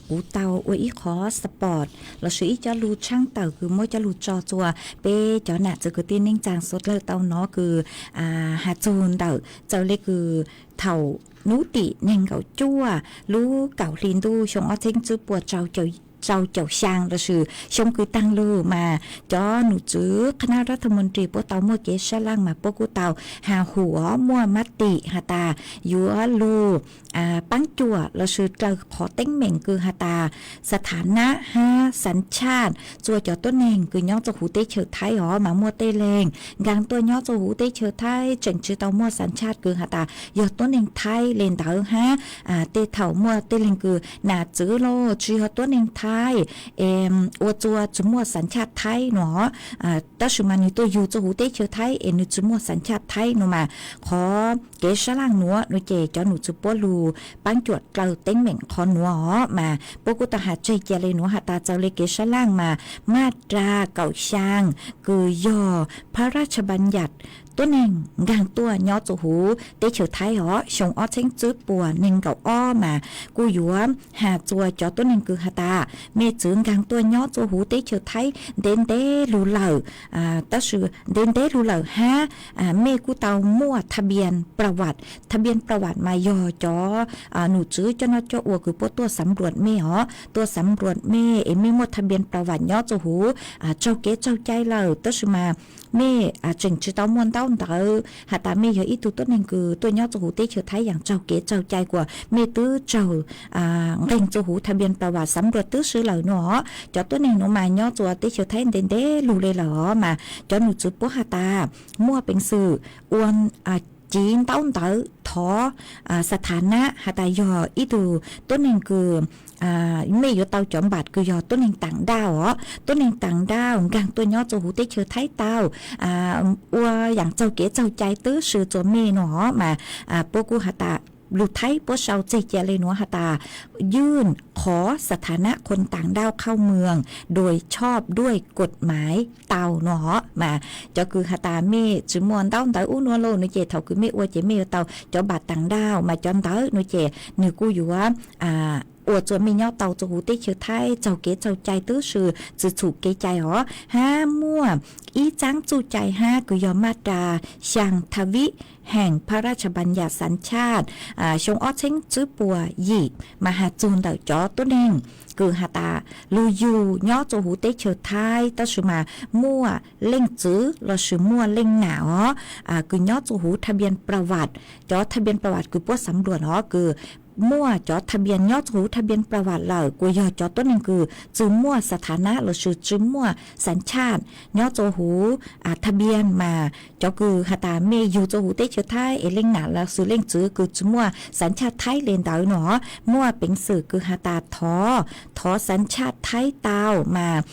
kuv tau ua ib qhov spot lossis ib cov lug tshaab tawm kws muab cov lug tso txua peb cov nam txiv kwv tij neej tsaa suav dlawg tau nov kws has txug ntawm txawm le kws thaum nub tim neeg nkaum cuaj lub kaum hli ntuj xyoo ob txheeb tswb puas rau caum xyaa lossis xyoo kws taag lug mas cov num tswv qhab nab rab tha mus ris puab tau muaj kev sab laaj mas puab kuj tau has hum os muaj mab tim has tas yuav lug paab cuam lossis raws qhov teeb meem kws has tas xav thav nab hab xav tshaj txua cov tuab neeg kws nyob txua huv teb chaws Thaib os mas muaj tej leeg nkaag tuaj nyob txua huv teb chaws Thaib tseem tsi tau muaj xav tshaj kws has tas yog tuab neeg Thaib le ntawd hab tej thaum muaj tej leeg kws nam txiv los tsi yog tuab neeg Thaib ua txua tsi muaj xav tshaj Thaib no tab sis mas nwg tuaj yug txua huv teb chaws Thaib es nwg tsi muaj xav tshaj Thaib no mas qhov kev sab laaj nuav no ces cov num tswv puab lug paab cuam raws teeb meem qhov nuav os mas puab kuj tau has tseg ca le nuav has tas txawm le kev sab laaj mas maj ras kaum xyaa kws yog phab raj tsha npaas yam tuab neeg nkaag tuaj nyob txua huv teb chaws Thaib os xyoo ob txheeb tswb puas neeg nkaum ob mas kuj yuav has txua cov tuab neeg kws has tas mej txwv nkaag tuaj nyob txua huv teb chaws Thaib ntev ntev lug lawm tab sis ntev ntev lug lawm hab mej kuj tau muaj tha npias pra vaj. Tha npias pra vaj mas yog cov num tswv coj noj coj ua kws puab tuaj xav npluam mej os tuaj xav npluam mej es mej muaj tha npias pra vaj nyob txua huv tsaug kev tsaug cai lawm tab sis mas mej tseem tsi tau muaj ntaub ntawv has tas mej yog ib tug tuab neeg kws tuaj nyob txua huv teb chaws Thaib yaam tsaug kev tsaug cai kuas mej twb tsaug nqeeg txua huv tha npias pra vaj xav npluam twb si lawm no os cov tuab neeg nuav mas nyob txua teb chaws Thaib ntev ntev lug le lawm os mas cov num tswv puab has tas muaj peev xwm ua civ ntaub ntawv thov xav thav nab has tas yog ib tug tuab neeg kws mej yuav tau cov npam kws yog tuab neeg taam daj os tuab neeg taam daj nkaag tuaj nyob txua huv teb chaws Thaib tau ua yaam tsaug kev tsaug cai twb si txua mej no os mas puab kuj has tas lug Thaib puab sau tseg ca le nuav has tasยื่นขอสถานะคนต่างด้าวเข้าเมืองโดยชอบด้วยกฎหมาย tau no os mas cov kws has tas mej tsi muaj ntaub ntawv ub nuav lauj no ces thaum kws mej ua ces mej yuav tau cov npam taam daj mas cov ntawd no ces nwg kuj yuav ua txua mej nyob tau txua huv teb chaws Thaib tsaug kev tsaug cai twb si tsi txhum kev cai os hab muaj ib txaab txuj cai hab kws yog maj ras xyaa tha vib heem phab raj tsha npaas yam xav tshaj xyoo ob txheeb tswb puas yim mas has txug ntawm cov tuab neeg kws has tas lug yug nyob txua huv teb chaws Thaib tab sis mas muaj leej txwv lossis muaj leej nam os kws nyob txua huv tha npias pra vaj, cov tha npias pra vaj kws puab xav npluam os kws muaj cov tha npias nyob txua huv tha npias pra vaj lawm kuas yog cov tuab neeg kws tsi muaj xav thav nab lossis tsi muaj xav tshaj nyob txua huv tha npias mas cov kws has tas mej yug txua huv teb chaws Thaib es leej nam lossis leej txwv kws tsi muaj xav tshaj Thaib le ntawd no muaj peev xwm kws has tas thov, thov xav tshaj Thaib tau mas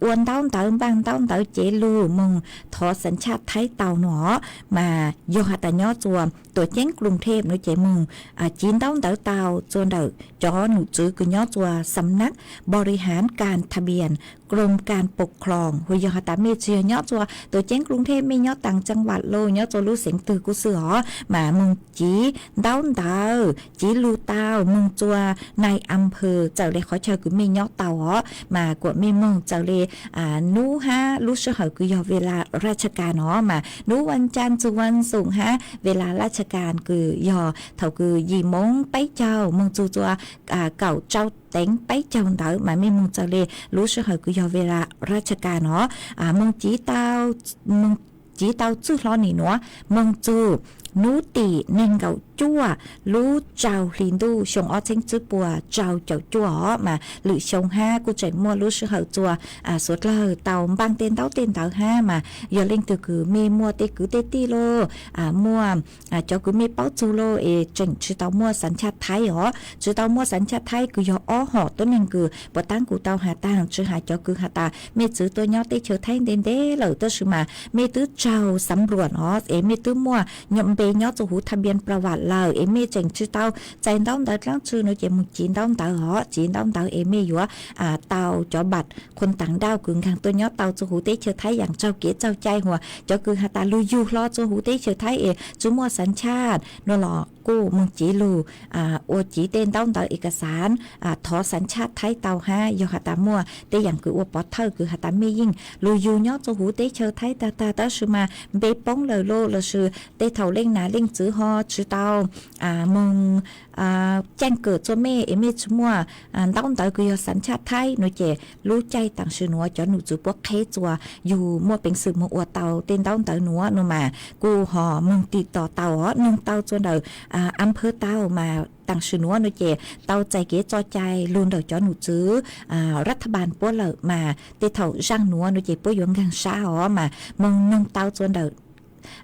ua ntaub ntawv npaaj ntaub ntawv cev lug moog thov xav tshaj Thaib tau no mas yog has tas nyob txua tuam ceeb Kruv Thej no ces moog civ ntaub ntawv tau txua ntawm cov num tswv kws nyob txua xam nab bori hav kas tha npias Krom kas pov khloos hu yog has tas mej tsi yog nyob txua tuam ceeb Kruv Thej mej nyob taag tsaa vam lauj nyob txua lub xeev twg kuj xwb os mas moog civ ntaub ntawv civ lug tau moog txua nai am phw txawm le qhov chaw kws mej nyob tau os mas kuas mej moog txawm le nub hab lub sij hawm kws yog ve la raj tsha kas no mas nub vas cas txug vas xoom hab ve la raj tsha kas kws yog thaum kws yim moov peb caug moog txug txua kaum rau teev peb caug ntawd mas mej moog txawm le lub sij hawm kws yog ve la raj tsha kas no moog civ tau txwj hlo nim nuav moog txug nub tim neeg nkaum cuaj lub rau hli ntuj xyoo ob txheeb tswb puas rau caum cuaj os mas lwm xyoo hab kuj tseem muaj lub sij hawm txua suav dlawg tau npaaj tej ntaub tej ntawv hab mas yog leej twg kws mej muaj tej kwv tej tij lauj muaj cov kws mej paub txug lauj es tseem tsi tau muaj xav tshaj Thaib os tsi tau muaj xav tshaj Thaib kws yog ob hom tuab neeg kws puas taab kuv tau has taag tsi has cov kws has tas mej txwv tuaj nyob teb chaws Thaib ntev ntev lawm tab sis mas mej twb tsaug xav npluam os es mej twb muaj npe nyob txua huv tha npias pra vaj lawm es mej tseem tsi tau txais ntaub ntawv dlaab tsi no ces moog civ ntaub ntawv hov, civ ntaub ntawv es mej yuav tau cov npam qhuas taam dauj kws nkaag tuaj nyob tau txuj huv teb chaws Thaib yaam tsaug kev txaug cai huas cov kws has tas lug yug hlo txuj huv teb chaws Thaib es tsi muaj xav tshaj no los kuj moog civ lug ua civ tej ntaub ntawv ekasav thov xav tshaj Thaib tau hab yog has tas muaj tej yaam kws ua pov thawj kws has tas mej yeej lug yug nyob txuj huv teb chaws Thaib tag tag tab sis mas npe poob lawm lauj, lossis tej thaum leej nam leej txiv ho tsi tau moog caaj kawm txug mej es mej tsi muaj ntaub ntawv kws yog xav tshaj Thaib no ces lub caij taam sim nuav cov num txwv puab qheb txuas yug muaj peev xwm moog ua tau tej ntaub ntawv nuav no mas kuj ho moog tim tom tau os, noog tau txug ntawm a phawv tau mas taam sim nuav no ces tau txais kev txaug cai lug ntawm cov num txwv rab thab npam puab lawm mas tej thaum zaaj nuav no ces puab yuav nkaag sab os mas moog noog tau txug ntawm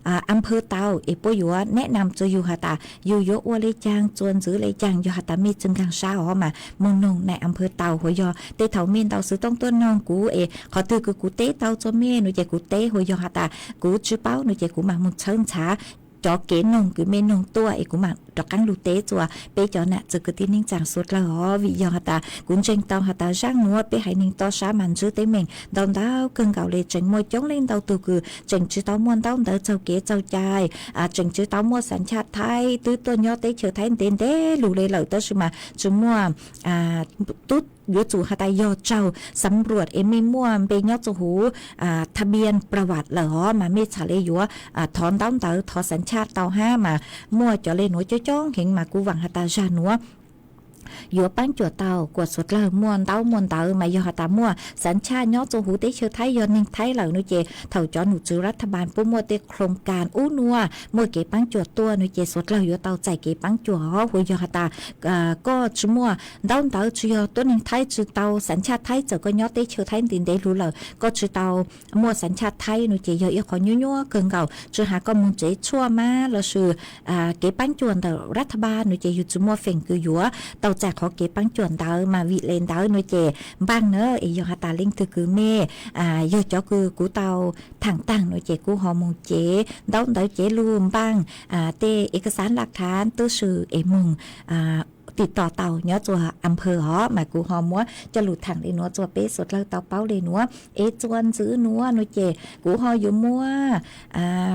a phawv tau es puab yuav neb nam txug yug has tas yug yuav ua le caag txuas ntxwv le caag, yog has tas mej tsi nkaag sab os mas moog noog nai a phawv tau. Huas yog tej thaum mej ntau xwv tooj tuaj noog kuv es qhov twg kws kuv teb tau txug mej no ces kuv teb, huas yog has tas kuv tsi paub no ces kuv mam moog txhawb ntxhav cov kev noog kws mej noog tuaj es kuv mam rov qaab lug teb txuas peb cov nam txwv kwv tij neej tsaa suav dlawg os. Vim yog has tas kuv ntseeg tau has tas zaaj nuav peb haiv neeg toj sab mas ntsib teeb meem ntau ntau kawg nkaus le, tseem muaj coob leej ntau tug kws tseem tsi tau muaj ntaub ntawv txaug kev txaug cai, tseem tsi tau muaj xav tshaj Thaib, twb tuaj nyob teb chaws Thaib ntev ntev lug le lawm tab sis mas tsi muaj tub yuav tsum has tas yog tsaug xav nruam es mej muaj npe nyob txug huv thab npam pra vam lawm hov mas mej txhad le yuav thov ntaub ntawv thov xav tshaj tau hab mas muaj cov le nuav coob coob heev mas kuv vaam has tas zaaj nuav yuav paab cuam tau kuas suav dlawg muaj ntaub muaj ntawv mas yog has tas muaj xav tshaj nyob txug huv teb chaws Thaib yog neeg Thaib lawm no ces thaum cov num txwv rab thab npam puab muaj tej khloov kas ub nuav muaj kev paab cuam tuaj no ces suav dlawg yuav tau txais kev paab cuam hov. Huas yog has tas koj tsi muaj ntaub ntawv tsi yog tuab neeg Thaib tsi tau xav tshaj Thaib, txawm koj nyob teb chaws Thaib ntev ntev lug lawm koj tsi tau muaj xav tshaj Thaib no ces yog ib qhov nyuaj nyuaj kawg nkaus, tsi has koj moog tsev tshuaj mab lossis kev paab cuam ntawm rab thab npam no ces yug tsi muaj feem kws yuav tau txais qhov kev paab cuam ntawd mas vim le ntawd no ces npaaj na es yog has tas leej twg kws mej yog cov kws kuv tau thaam taag no ces kuv ho moog cev ntaub ntawv cev lug npaaj tej ev ka xaav laj thav tub si es moog tim tom tau nyob txug a phawv hov mas kuv ho muab coj lug thaam le nuav txug peb suav dlawg tau paub le nuav. Ev txuas ntxwv nuav no ces kuv ho yuav muab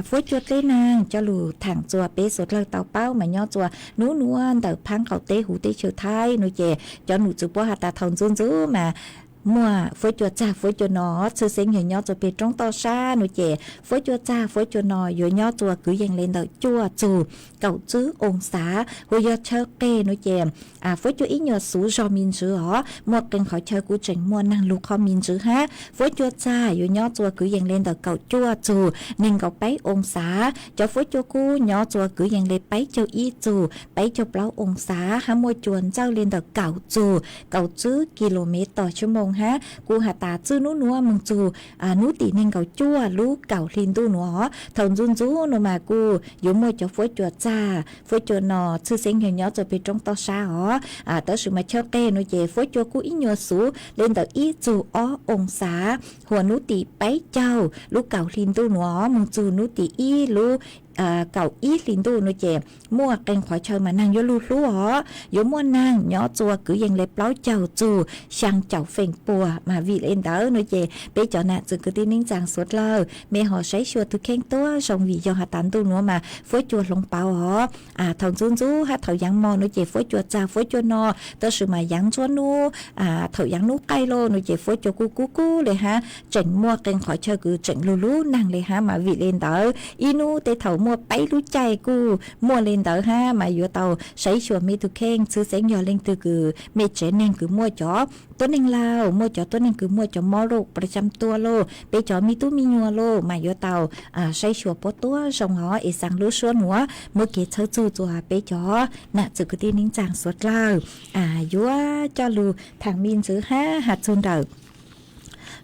fuab cua dleb naag coj lug thaam txug peb suav dlawg tau paub mas nyob txug nub nuav ntawm phaab qaum teb huv teb chaws Thaib no ces cov num txwv puab has tas thaum ntxwv ntxwv mas muaj fuab cua txag fuab cua no, tshwj xeeb yog nyob txug peg roob toj sab no ces fuab cua txag fuab cua no yuav nyob txug kwv yees le ntawm cuaj txug kaum tswb oo xav. Huas yog chaw qeg no ces fuab cua ib nyuas xuv zog me ntsis os, muaj qee qhov chaw kuj tseem muaj naag lug qhov me ntsis hab. Fuab cua txag yuav nyob txug kwv yees le ntawm kaum cuaj txug neeg nkaum peb oo xav. Cov fuab cua kub nyob txug kwv yees le peb caug ib txug peb caug plaub oo xav hab muaj cua ntxawj le ntawm kaum txug kaum tswb kis lus mev tog sub moos hab. Kuj has tas txij nub nuav moog txug nub tim neeg nkaum cuaj lub kaum hli ntuj nuav os, thaum ntxwv ntxwv no mas kuj yuav muaj cov fuab cua txag fuab cua no tshwj xeeb yog nyob txug peg roob toj sab os. Tab sis mas chaw qeg no ces fuab cua kub ib nyuas xuv le ntawm ib txug ob oo xav. Huas nub tim peb caug lub kaum hli ntuj nuav moog txug nub tim ib lub kaum ib hli ntuj no ces muaj qee qhov chaw mas naag yuav lug hlub os, yuav muaj naag nyob txug kwv yees le plaub caug txug xyaa caum feem pua mas vim le ntawd no ces peb cov nam txwv kwv tij neej tsaa suav dlawg mej ho saib xyuas tug kheej tuab zoo vim yog has tas ntuj nuav mas fuab cua hloov pauv os. Thaum ntxwv ntxwv hab thaum yaav mos no ces fuab cua txag fuab cua no, tab sis mas yaav ntsuab nub thaum yaav nub qaij lauj no ces fuab cua kuj kub kub le hab. Tseem muaj qee qhov chaw kws tseem lug lub naag le hab mas vim le ntawd ib nub tej thaum muaj peb lub caij kuj muaj le ntawd hab mas yuav tau saib xyuas mej tug kheej. Tshwj xeeb yog leej twg kws mej tsev neeg kws muaj cov tuab neeg laug, muaj cov tuab neeg kws muaj cov mob lauj, pab cam tuaj lauj, peb cov me tub me nyuam lauj mas yuav tau saib xyuas puab tuab zoo os es xaa lub suab nuav muab kev txhawb txug txug peb cov nam txwv kwv tij neej tsaa suav dlawg. Yuav coj lug thaam me ntsis hab has txug ntawm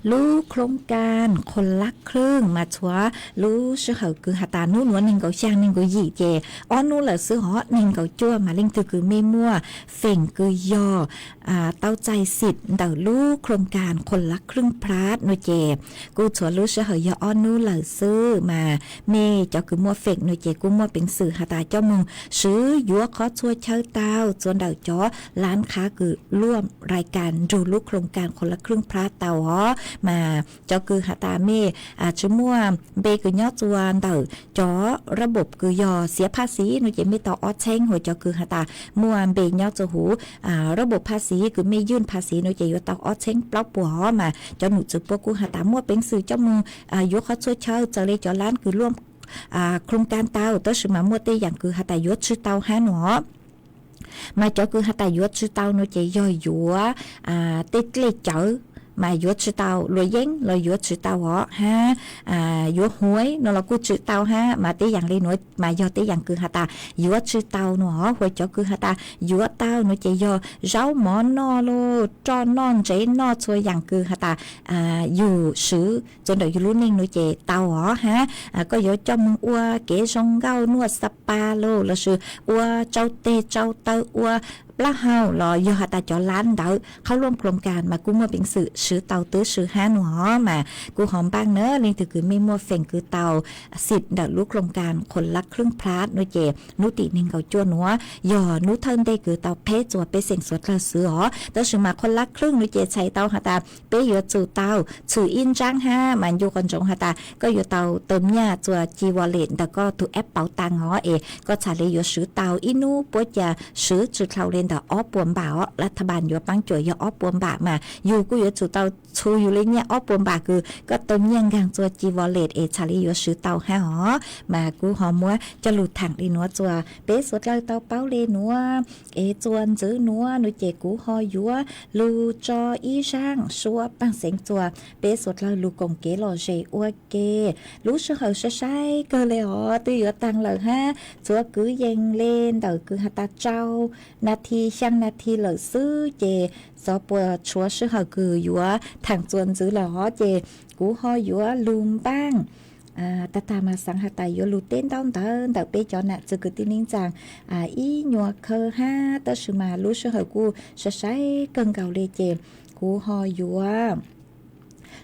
Lub โครงการคนละครึ่ง mas txhua lub sij hawm kws has tas hnub nuav neeg nkaum xyaa neeg nkaum yim ces ob hnub lawm xwb hov, neeg nkaum cuaj mas leej twg kws mej muaj feem kws yog tau txais xim ntawm lub โครงการคนละครึ่งพลัส no ces kuj txhua lub sij hawm yog ob hnub lawm xwb mas mej cov kws muaj feem no ces kuj muaj peev xwm has tas coj moog swv yuav qhov txhua chaw tau txhua ntawm cov lab qhab kws luaj rai kas nrug lub โครงการคนละครึ่งพลัส tau hov. Mas cov kws has tas mej tsi muaj npe kws nyob txhua ntawm cov ระบบ kws yog เสียภาษี no ces mej tau ob txheeb, hos cov kws has tas muaj npe nyob txhua huv ระบบภาษี kws mej ยื่นภาษี no ces yuav tau ob txheeb plaub puas hov. Mas cov num txwv puab kuj has tas muaj peev xwm coj moog yuav qhov txhua chaw txawm le cov lab kws luaj โครงการ tau, tab sis mas muaj tej yaam kws has tas yuav tsi tau hab no. Mas cov kws has tas yuav tsi tau no ces yog yuav tej dlej cawv mas yuav tsi tau, luas yeeb los yuav tsi tau hov hab, yuav huav no los kuj tsi tau hab. Mas tej yaam le nuav mas yog tej yaam kws has tas yuav tsi tau no hov. Hos cov kws has tas yuav tau no ces yog zaub mov noj los roj noj ntsev noj txhua yaam kws has tas yug swv txhua ntawm yug lub neej no ces tau hov hab. Koj yuav coj moog ua kev zoo nkauj, nuaj spa los lossis ua tsau teg tsau taw, ua plaub hau los yog has tas cov lab ntawd qhab luaj โครงการ mas kuj muaj peev xwm swv tau tub swv hab no hov. Mas kuj ho npaaj na, leej twg kws mej muaj feem kws tau xim ntawm lub โครงการคนละครึ่งพลัส no ces hnub tim neeg nkaum cuaj nuav yog hnub thawj ntej kws tau qheb txuas pej xeem suav dlawg xwb hov. Tab sis mas คนละครึ่ง no ces txhais tau has tas peb yuav tsum tau txhwm ib ntsaab hab, mas ncu qhov ntsoov has tas koj yuav tau tawm nyaj txuas ci wallet ntawm koj tug app เป๋าตัง hov, es koj txhaj le yuav swv tau ib hnub puab ca swv tsi dlhau le ntawm ob puas npam os, รัฐบาล yuav paab cuam yog ob puas npam, mas yug kuj yuav tsum tau txhu yug le nyaj ob puas npam kws koj tawm nyaj nkaag txuas ci wallet es txhaj le yuav swv tau hab hov. Mas kuv ho muab coj lug thaam le nuav txuas peb suav dlawg tau paub le nuav, es txuas ntxiv nuav no ces kuv ho yuav lug tso ib zaaj suab paaj xeev txuas peb suav dlawg lug koom kev lom zem ua ke. Lub sij hawm sai sai kawg le os, twb yuav taag lawm hab, txhua kwv yees le ntawm kws has tas rau nas this xyaa nas this lawm xwb ces xyov puas tshuav sij hawm kws yuav thaam txuas ntxiv lawm hov. Ces kuv ho yuav lug npaaj tag tag mas xaav has tas yuav lug teb ntaub ntawv ntawm peb cov nam txwv kwv tij neej tsaa ib nyuas khaw hab, tab sis mas lub sij hawm kuj sai sai kawg nkaus le ces kuv ho yuav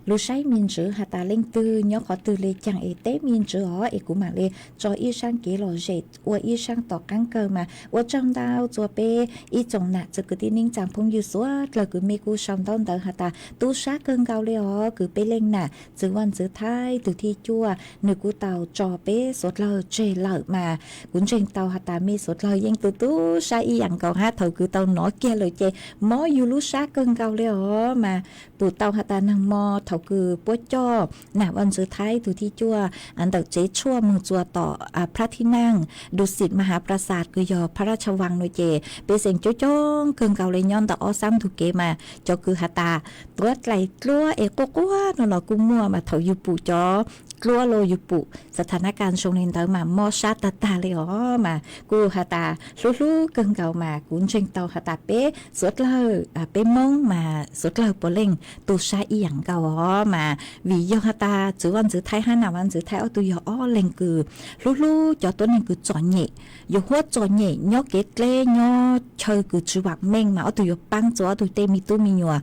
lug saib me ntsis has tas leej twg nyob qhov twg le caag es teb me ntsis os, es kuv maam le tso ib zaaj kev lom zem ua ib zaaj tom qaab kawg. Mas ua tsaug ntau txuas peb ib tsoom nam txwv kwv tij neej tsaa phooj ywg suav dlawg kws mej kuj sau ntaub ntawv has tas tu sab kawg nkaus le os, kws peb leej nam txwv vaj ntxwv Thaib tug thib cuaj nwg kuj tau tso peb suav dlawg tseg lawm. Mas kuv ntseeg tau has tas mej suav dlawg yeej tu tu sab ib yaam nkaus hab, thaus kws tau nov kiag lawm ces mob yug lub sab kawg nkaus le os. Mas pum tau has tas naag mo thaus kws puab coj nam vaj ntxwv Thaib tug thib cuaj ntawm tsev tshuaj moog txuas tom พระที่นั่งดุสิตมหาปราสาท kws yog พระราชวัง no ces pej xeem coob coob kawg nkaus le nyob ntawm ob sab ntug kev mas cov kws has tas tuav dlaim dluab es quaj quaj no los kuj muaj, mas thaus yug pum cov dluab los yug pum สถานการณ์ zoo le ntawd mas mob sab tag tag le os. Mas kuj has tas hlub hlub kawg nkaus mas kuv ntseeg tau has tas peb suav dlawg peb Moob mas suav dlawg puav leej tu sab ib yaam nkaus os. Mas vim yog has tas txwv vaj ntxwv Thaib hab nam vaj ntxwv Thaib ob tug yog ob leeg kws hlub hlub cov tuab neeg kws txom nyem, yug huab txom nyem nyob kev dleb nyob chaw kws tsi vaam meej mas ob tug yuav paab txuas ob tug tej me tub me nyuam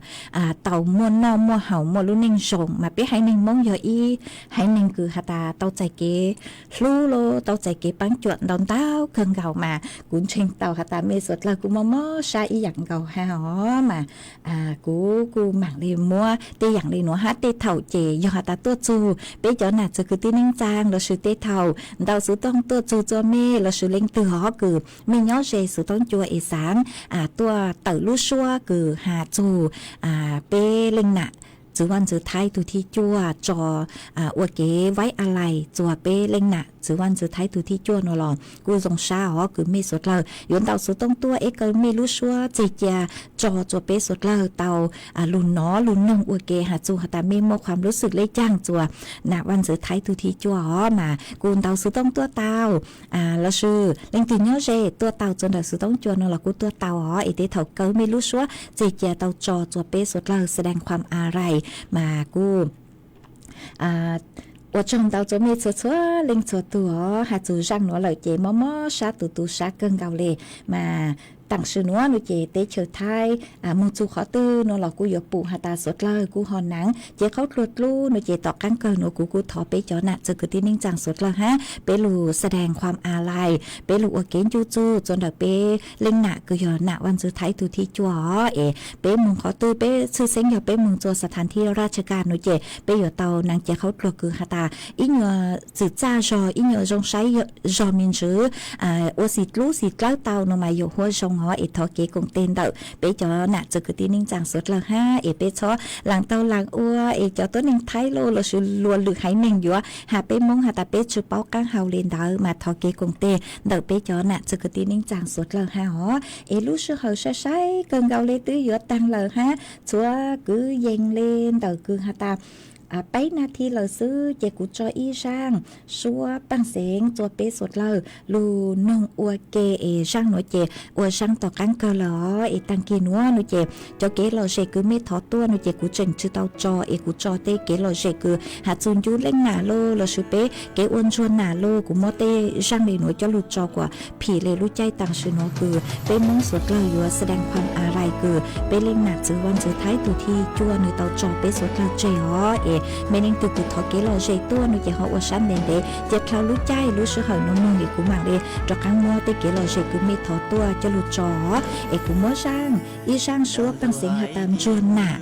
tau muaj noj muaj haus muaj lub neej zoo. Mas peb haiv neeg Moob yog ib haiv neeg kws has tas tau txais kev hlub los tau txais kev paab cuam ntau ntau kawg nkaus mas kuv ntseeg tau has tas mej suav dlawg kuj mob mob sab ib yaam nkaus hab os. Mas kuv kuj maam le muab tej yaam le nuav hab tej thaum ces yog has tas tuaj txug peb cov nam txwv kwv tij neej tsaa lossis tej thaum ntau xuv tooj tuaj txug txuas mej lossis leej twg hov kws mej nyob ze xuv tooj cua es xaav tuaj tawm lub suab kws has txug peb leej nam txwv vaj ntxwv Thaib tug thib cuaj tso ua kev ไว้อาลัย txuas peb leej nam txwv vaj ntxwv Thaib tug thib cuaj no los kuj zoo sab os kws mej suav dlawg yuav ntaus xuv tooj tuaj es kaw mej lub suab tseg cia tso tsua peb suav dlawg tau lug nov lug noog ua ke has txug has tas mej muaj khuam lub xwm le caag tsua nam vaj ntxwv Thaib tug thib cuaj os mas kuj ntaus xuv tooj tuaj tau. Lossis leej twg nyob ze tuaj tau tsua ntawm xuv tooj cuaj no los kuj tuaj tau os es tej thaum kaw mej lub suab tseg cia tau tso tsua peb suav dlawg แสดงความอาลัย mas kuj ua tsaug ntau tsua mej txhua txhua leej txhua tug os. Has txug zaaj nuav lawm ces mob mob sab tus tus sab kawg nkaus le. Mas taam sim nuav nuav ces teb chaws Thaib moog txug qhov twg nuav los kuj yuav pum has tas suav dlawg kuj ho naav cev qhaub dluag dlub nuav ces tom qaab kawg nuav kuv kuj thov peb cov nam txwv kwv tij neej tsaa suav dlawg hab peb lug แสดงความอาลัย peb lug ua kev ncu txug tsua ntawm peb leej nam kws yog nam vaj ntxwv Thaib tug thib cuaj os es peb moog qhov twg peb tshwj xeeb yog peb moog tsua สถานที่ราชการ nuav ces peb yuav tau naav cev qhaub dluag kws has tas ib nyuas txwm txaj zog ib nyuas zoo saib zog me ntsws ua xim dlub xim dlawb tau nuav mas yuav huab zoo os es thov kev koom teg ntawm peb cov nam txwv kwv tij neej tsaa suav dlawg hab es peb txhob laam tau laam ua es cov tuab neeg Thaib lauj lossis luas lwm haiv neeg yuav has peb Moob has tas peb tsi paub qaab hau le ntawd mas thov kev koom teg ntawm peb cov nam txwv kwv tij neej tsaa suav dlawg hab os. Es lub sij hawm sai sai kawg nkaus le twb yuav taag lawm hab txhua kwv yees le ntawm kws has tas peb nas this lawm xwb ces kuv tso ib zaaj suab paaj xeev tsua peb suav dlawg lug noog ua ke es zaaj nuav ces ua zaaj tom qaab kawg lawm os es taag kis nuav nuav ces cov kev lom zem kws mej thov tuaj nuav ces kuv tseem tsi tau tso es kuv tso tej kev lom zem kws has txug ncu leej nam lauj lossis peb kev ua ntsuag nam lauj kuv muab tej zaaj le nuav coj lug tso kuas phim le lub caij taam sim nuav kws peb Moob suav dlawg yuav แสดงความอาลัย kws peb leej nam txwv vaj ntxwv Thaib tug thib cuaj nwg tau tso peb suav dlawg tseg os es mej leej twg kws thov kev lom zem tuaj nuav ces ho ua sab ntev ntev cia dlhau lub caij lub sij hawm nuav moog es kuv maam le rov qaab muab tej kev lom zem kws mej thov tuaj coj lug tso os es kuv muab zaaj ib zaaj suab paaj xeev has tas ntsuag nam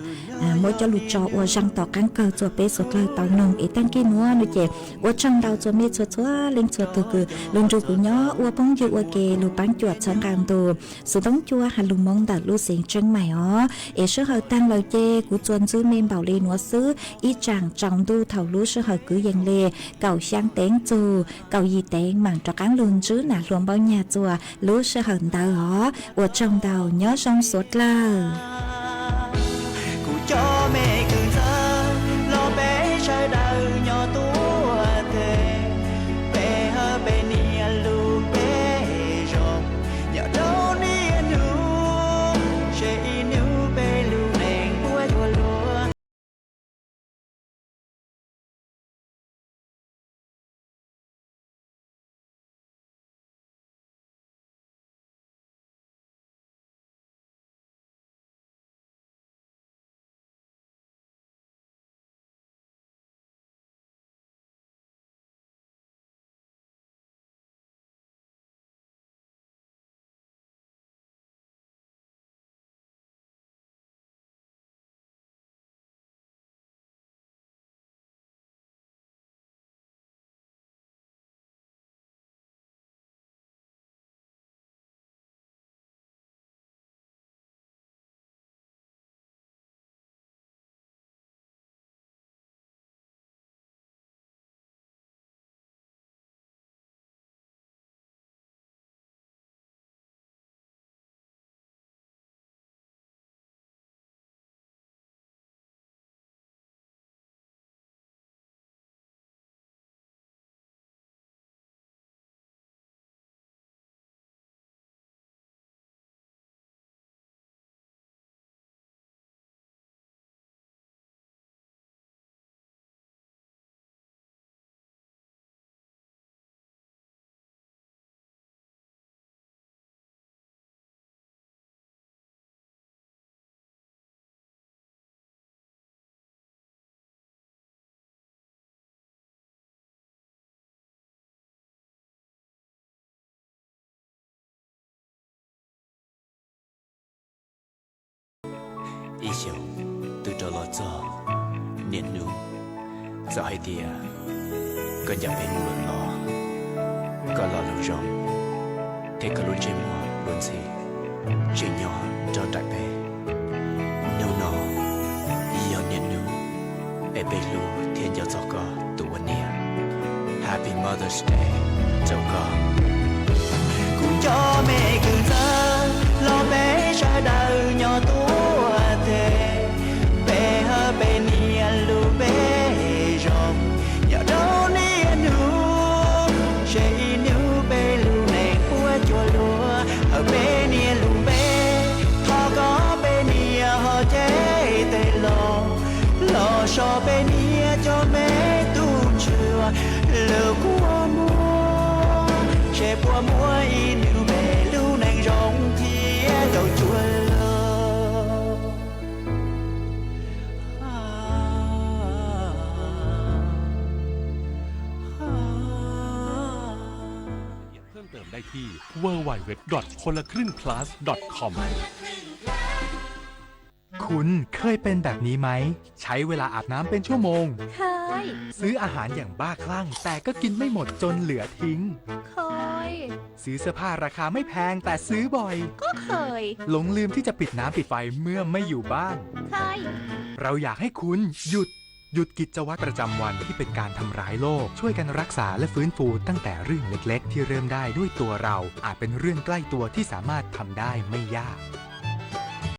muab coj lug tso ua zaaj tom qaab kawg tsua peb suav dlawg tau noog es taag kis nuav nuav ces ua tsaug ntau tsua mej txhua txhua leej txhua tug kws lug nrug kuv nyob ua phooj ywg ua ke lug paab cuam txhawb nqaa ntu xuv toob cuab has lug Moob ntawm lub xeev Tseeb Maim os. Es sij hawm taag lawm ces kuv tsuas ntsib mej npaum le nuav xwb, ib tsaam tsaus ntuj thaum lub sij hawm kwv yees le kaum xyaa teev txug kaum yim teev maam rov qaab lug ntsib nam hluas npaum nyag tsua lub sij hawm ntawd os. Ua tsaug ntau, nyob zoo suav dlawg. Kuv cov me kwv ntxawg los peb sawv daws nyob tuaj teg, peb hawb peb niam lug peb zoo, nyob rau niaj hnub, seb ib hnub peb lub neej puas yuav luag. Ib xyoos twb rov los txog niaj hnub, txawm hais tias koj ncaim peb mus lawm los koj lo lus zoo thiab koj lub ntsej muag lub ntxhi tseem nyob nrog nraim peb. Hnub no yog niaj hnub es peb hlub thiab nco txog koj tus ua niam. Happy Mother's Day. Kuv cov me kwv ntxawg los peb sawv daws nyob tuaj tes, peb hawm peb niam lub npe zoo, nyob rau niaj hnub, seb ib hnub peb lub neej puas cuag luag. Hawm peb niam lub npe, thov kom peb niam ho cem tes los, los so peb niam cov me tub ntsuag, lawv kua muag, seb puas muaj ib hnub peb lub neej zoo thiab tau cuag luag. พิ่มเติมได้ที่ www.คนละครึ่ง plus.com คุณเคยเป็นแบบนี้ไหม ใช้เวลาอาบน้ำเป็นชั่วโมง เคย ซื้ออาหารอย่างบ้าคลั่ง แต่ก็กินไม่หมดจนเหลือทิ้ง เคย ซื้อเสื้อผ้าราคาไม่แพงแต่ซื้อบ่อย ก็เคย หลงลืมที่จะปิดน้ำปิดไฟเมื่อไม่อยู่บ้าน เคย เราอยากให้คุณหยุด หยุดกิจวัตรประจำวันที่เป็นการทำร้ายโลก ช่วยกันรักษาและฟื้นฟูตั้งแต่เรื่องเล็กๆที่เริ่มได้ด้วยตัวเรา อาจเป็นเรื่องใกล้ตัวที่สามารถทำได้ไม่ยาก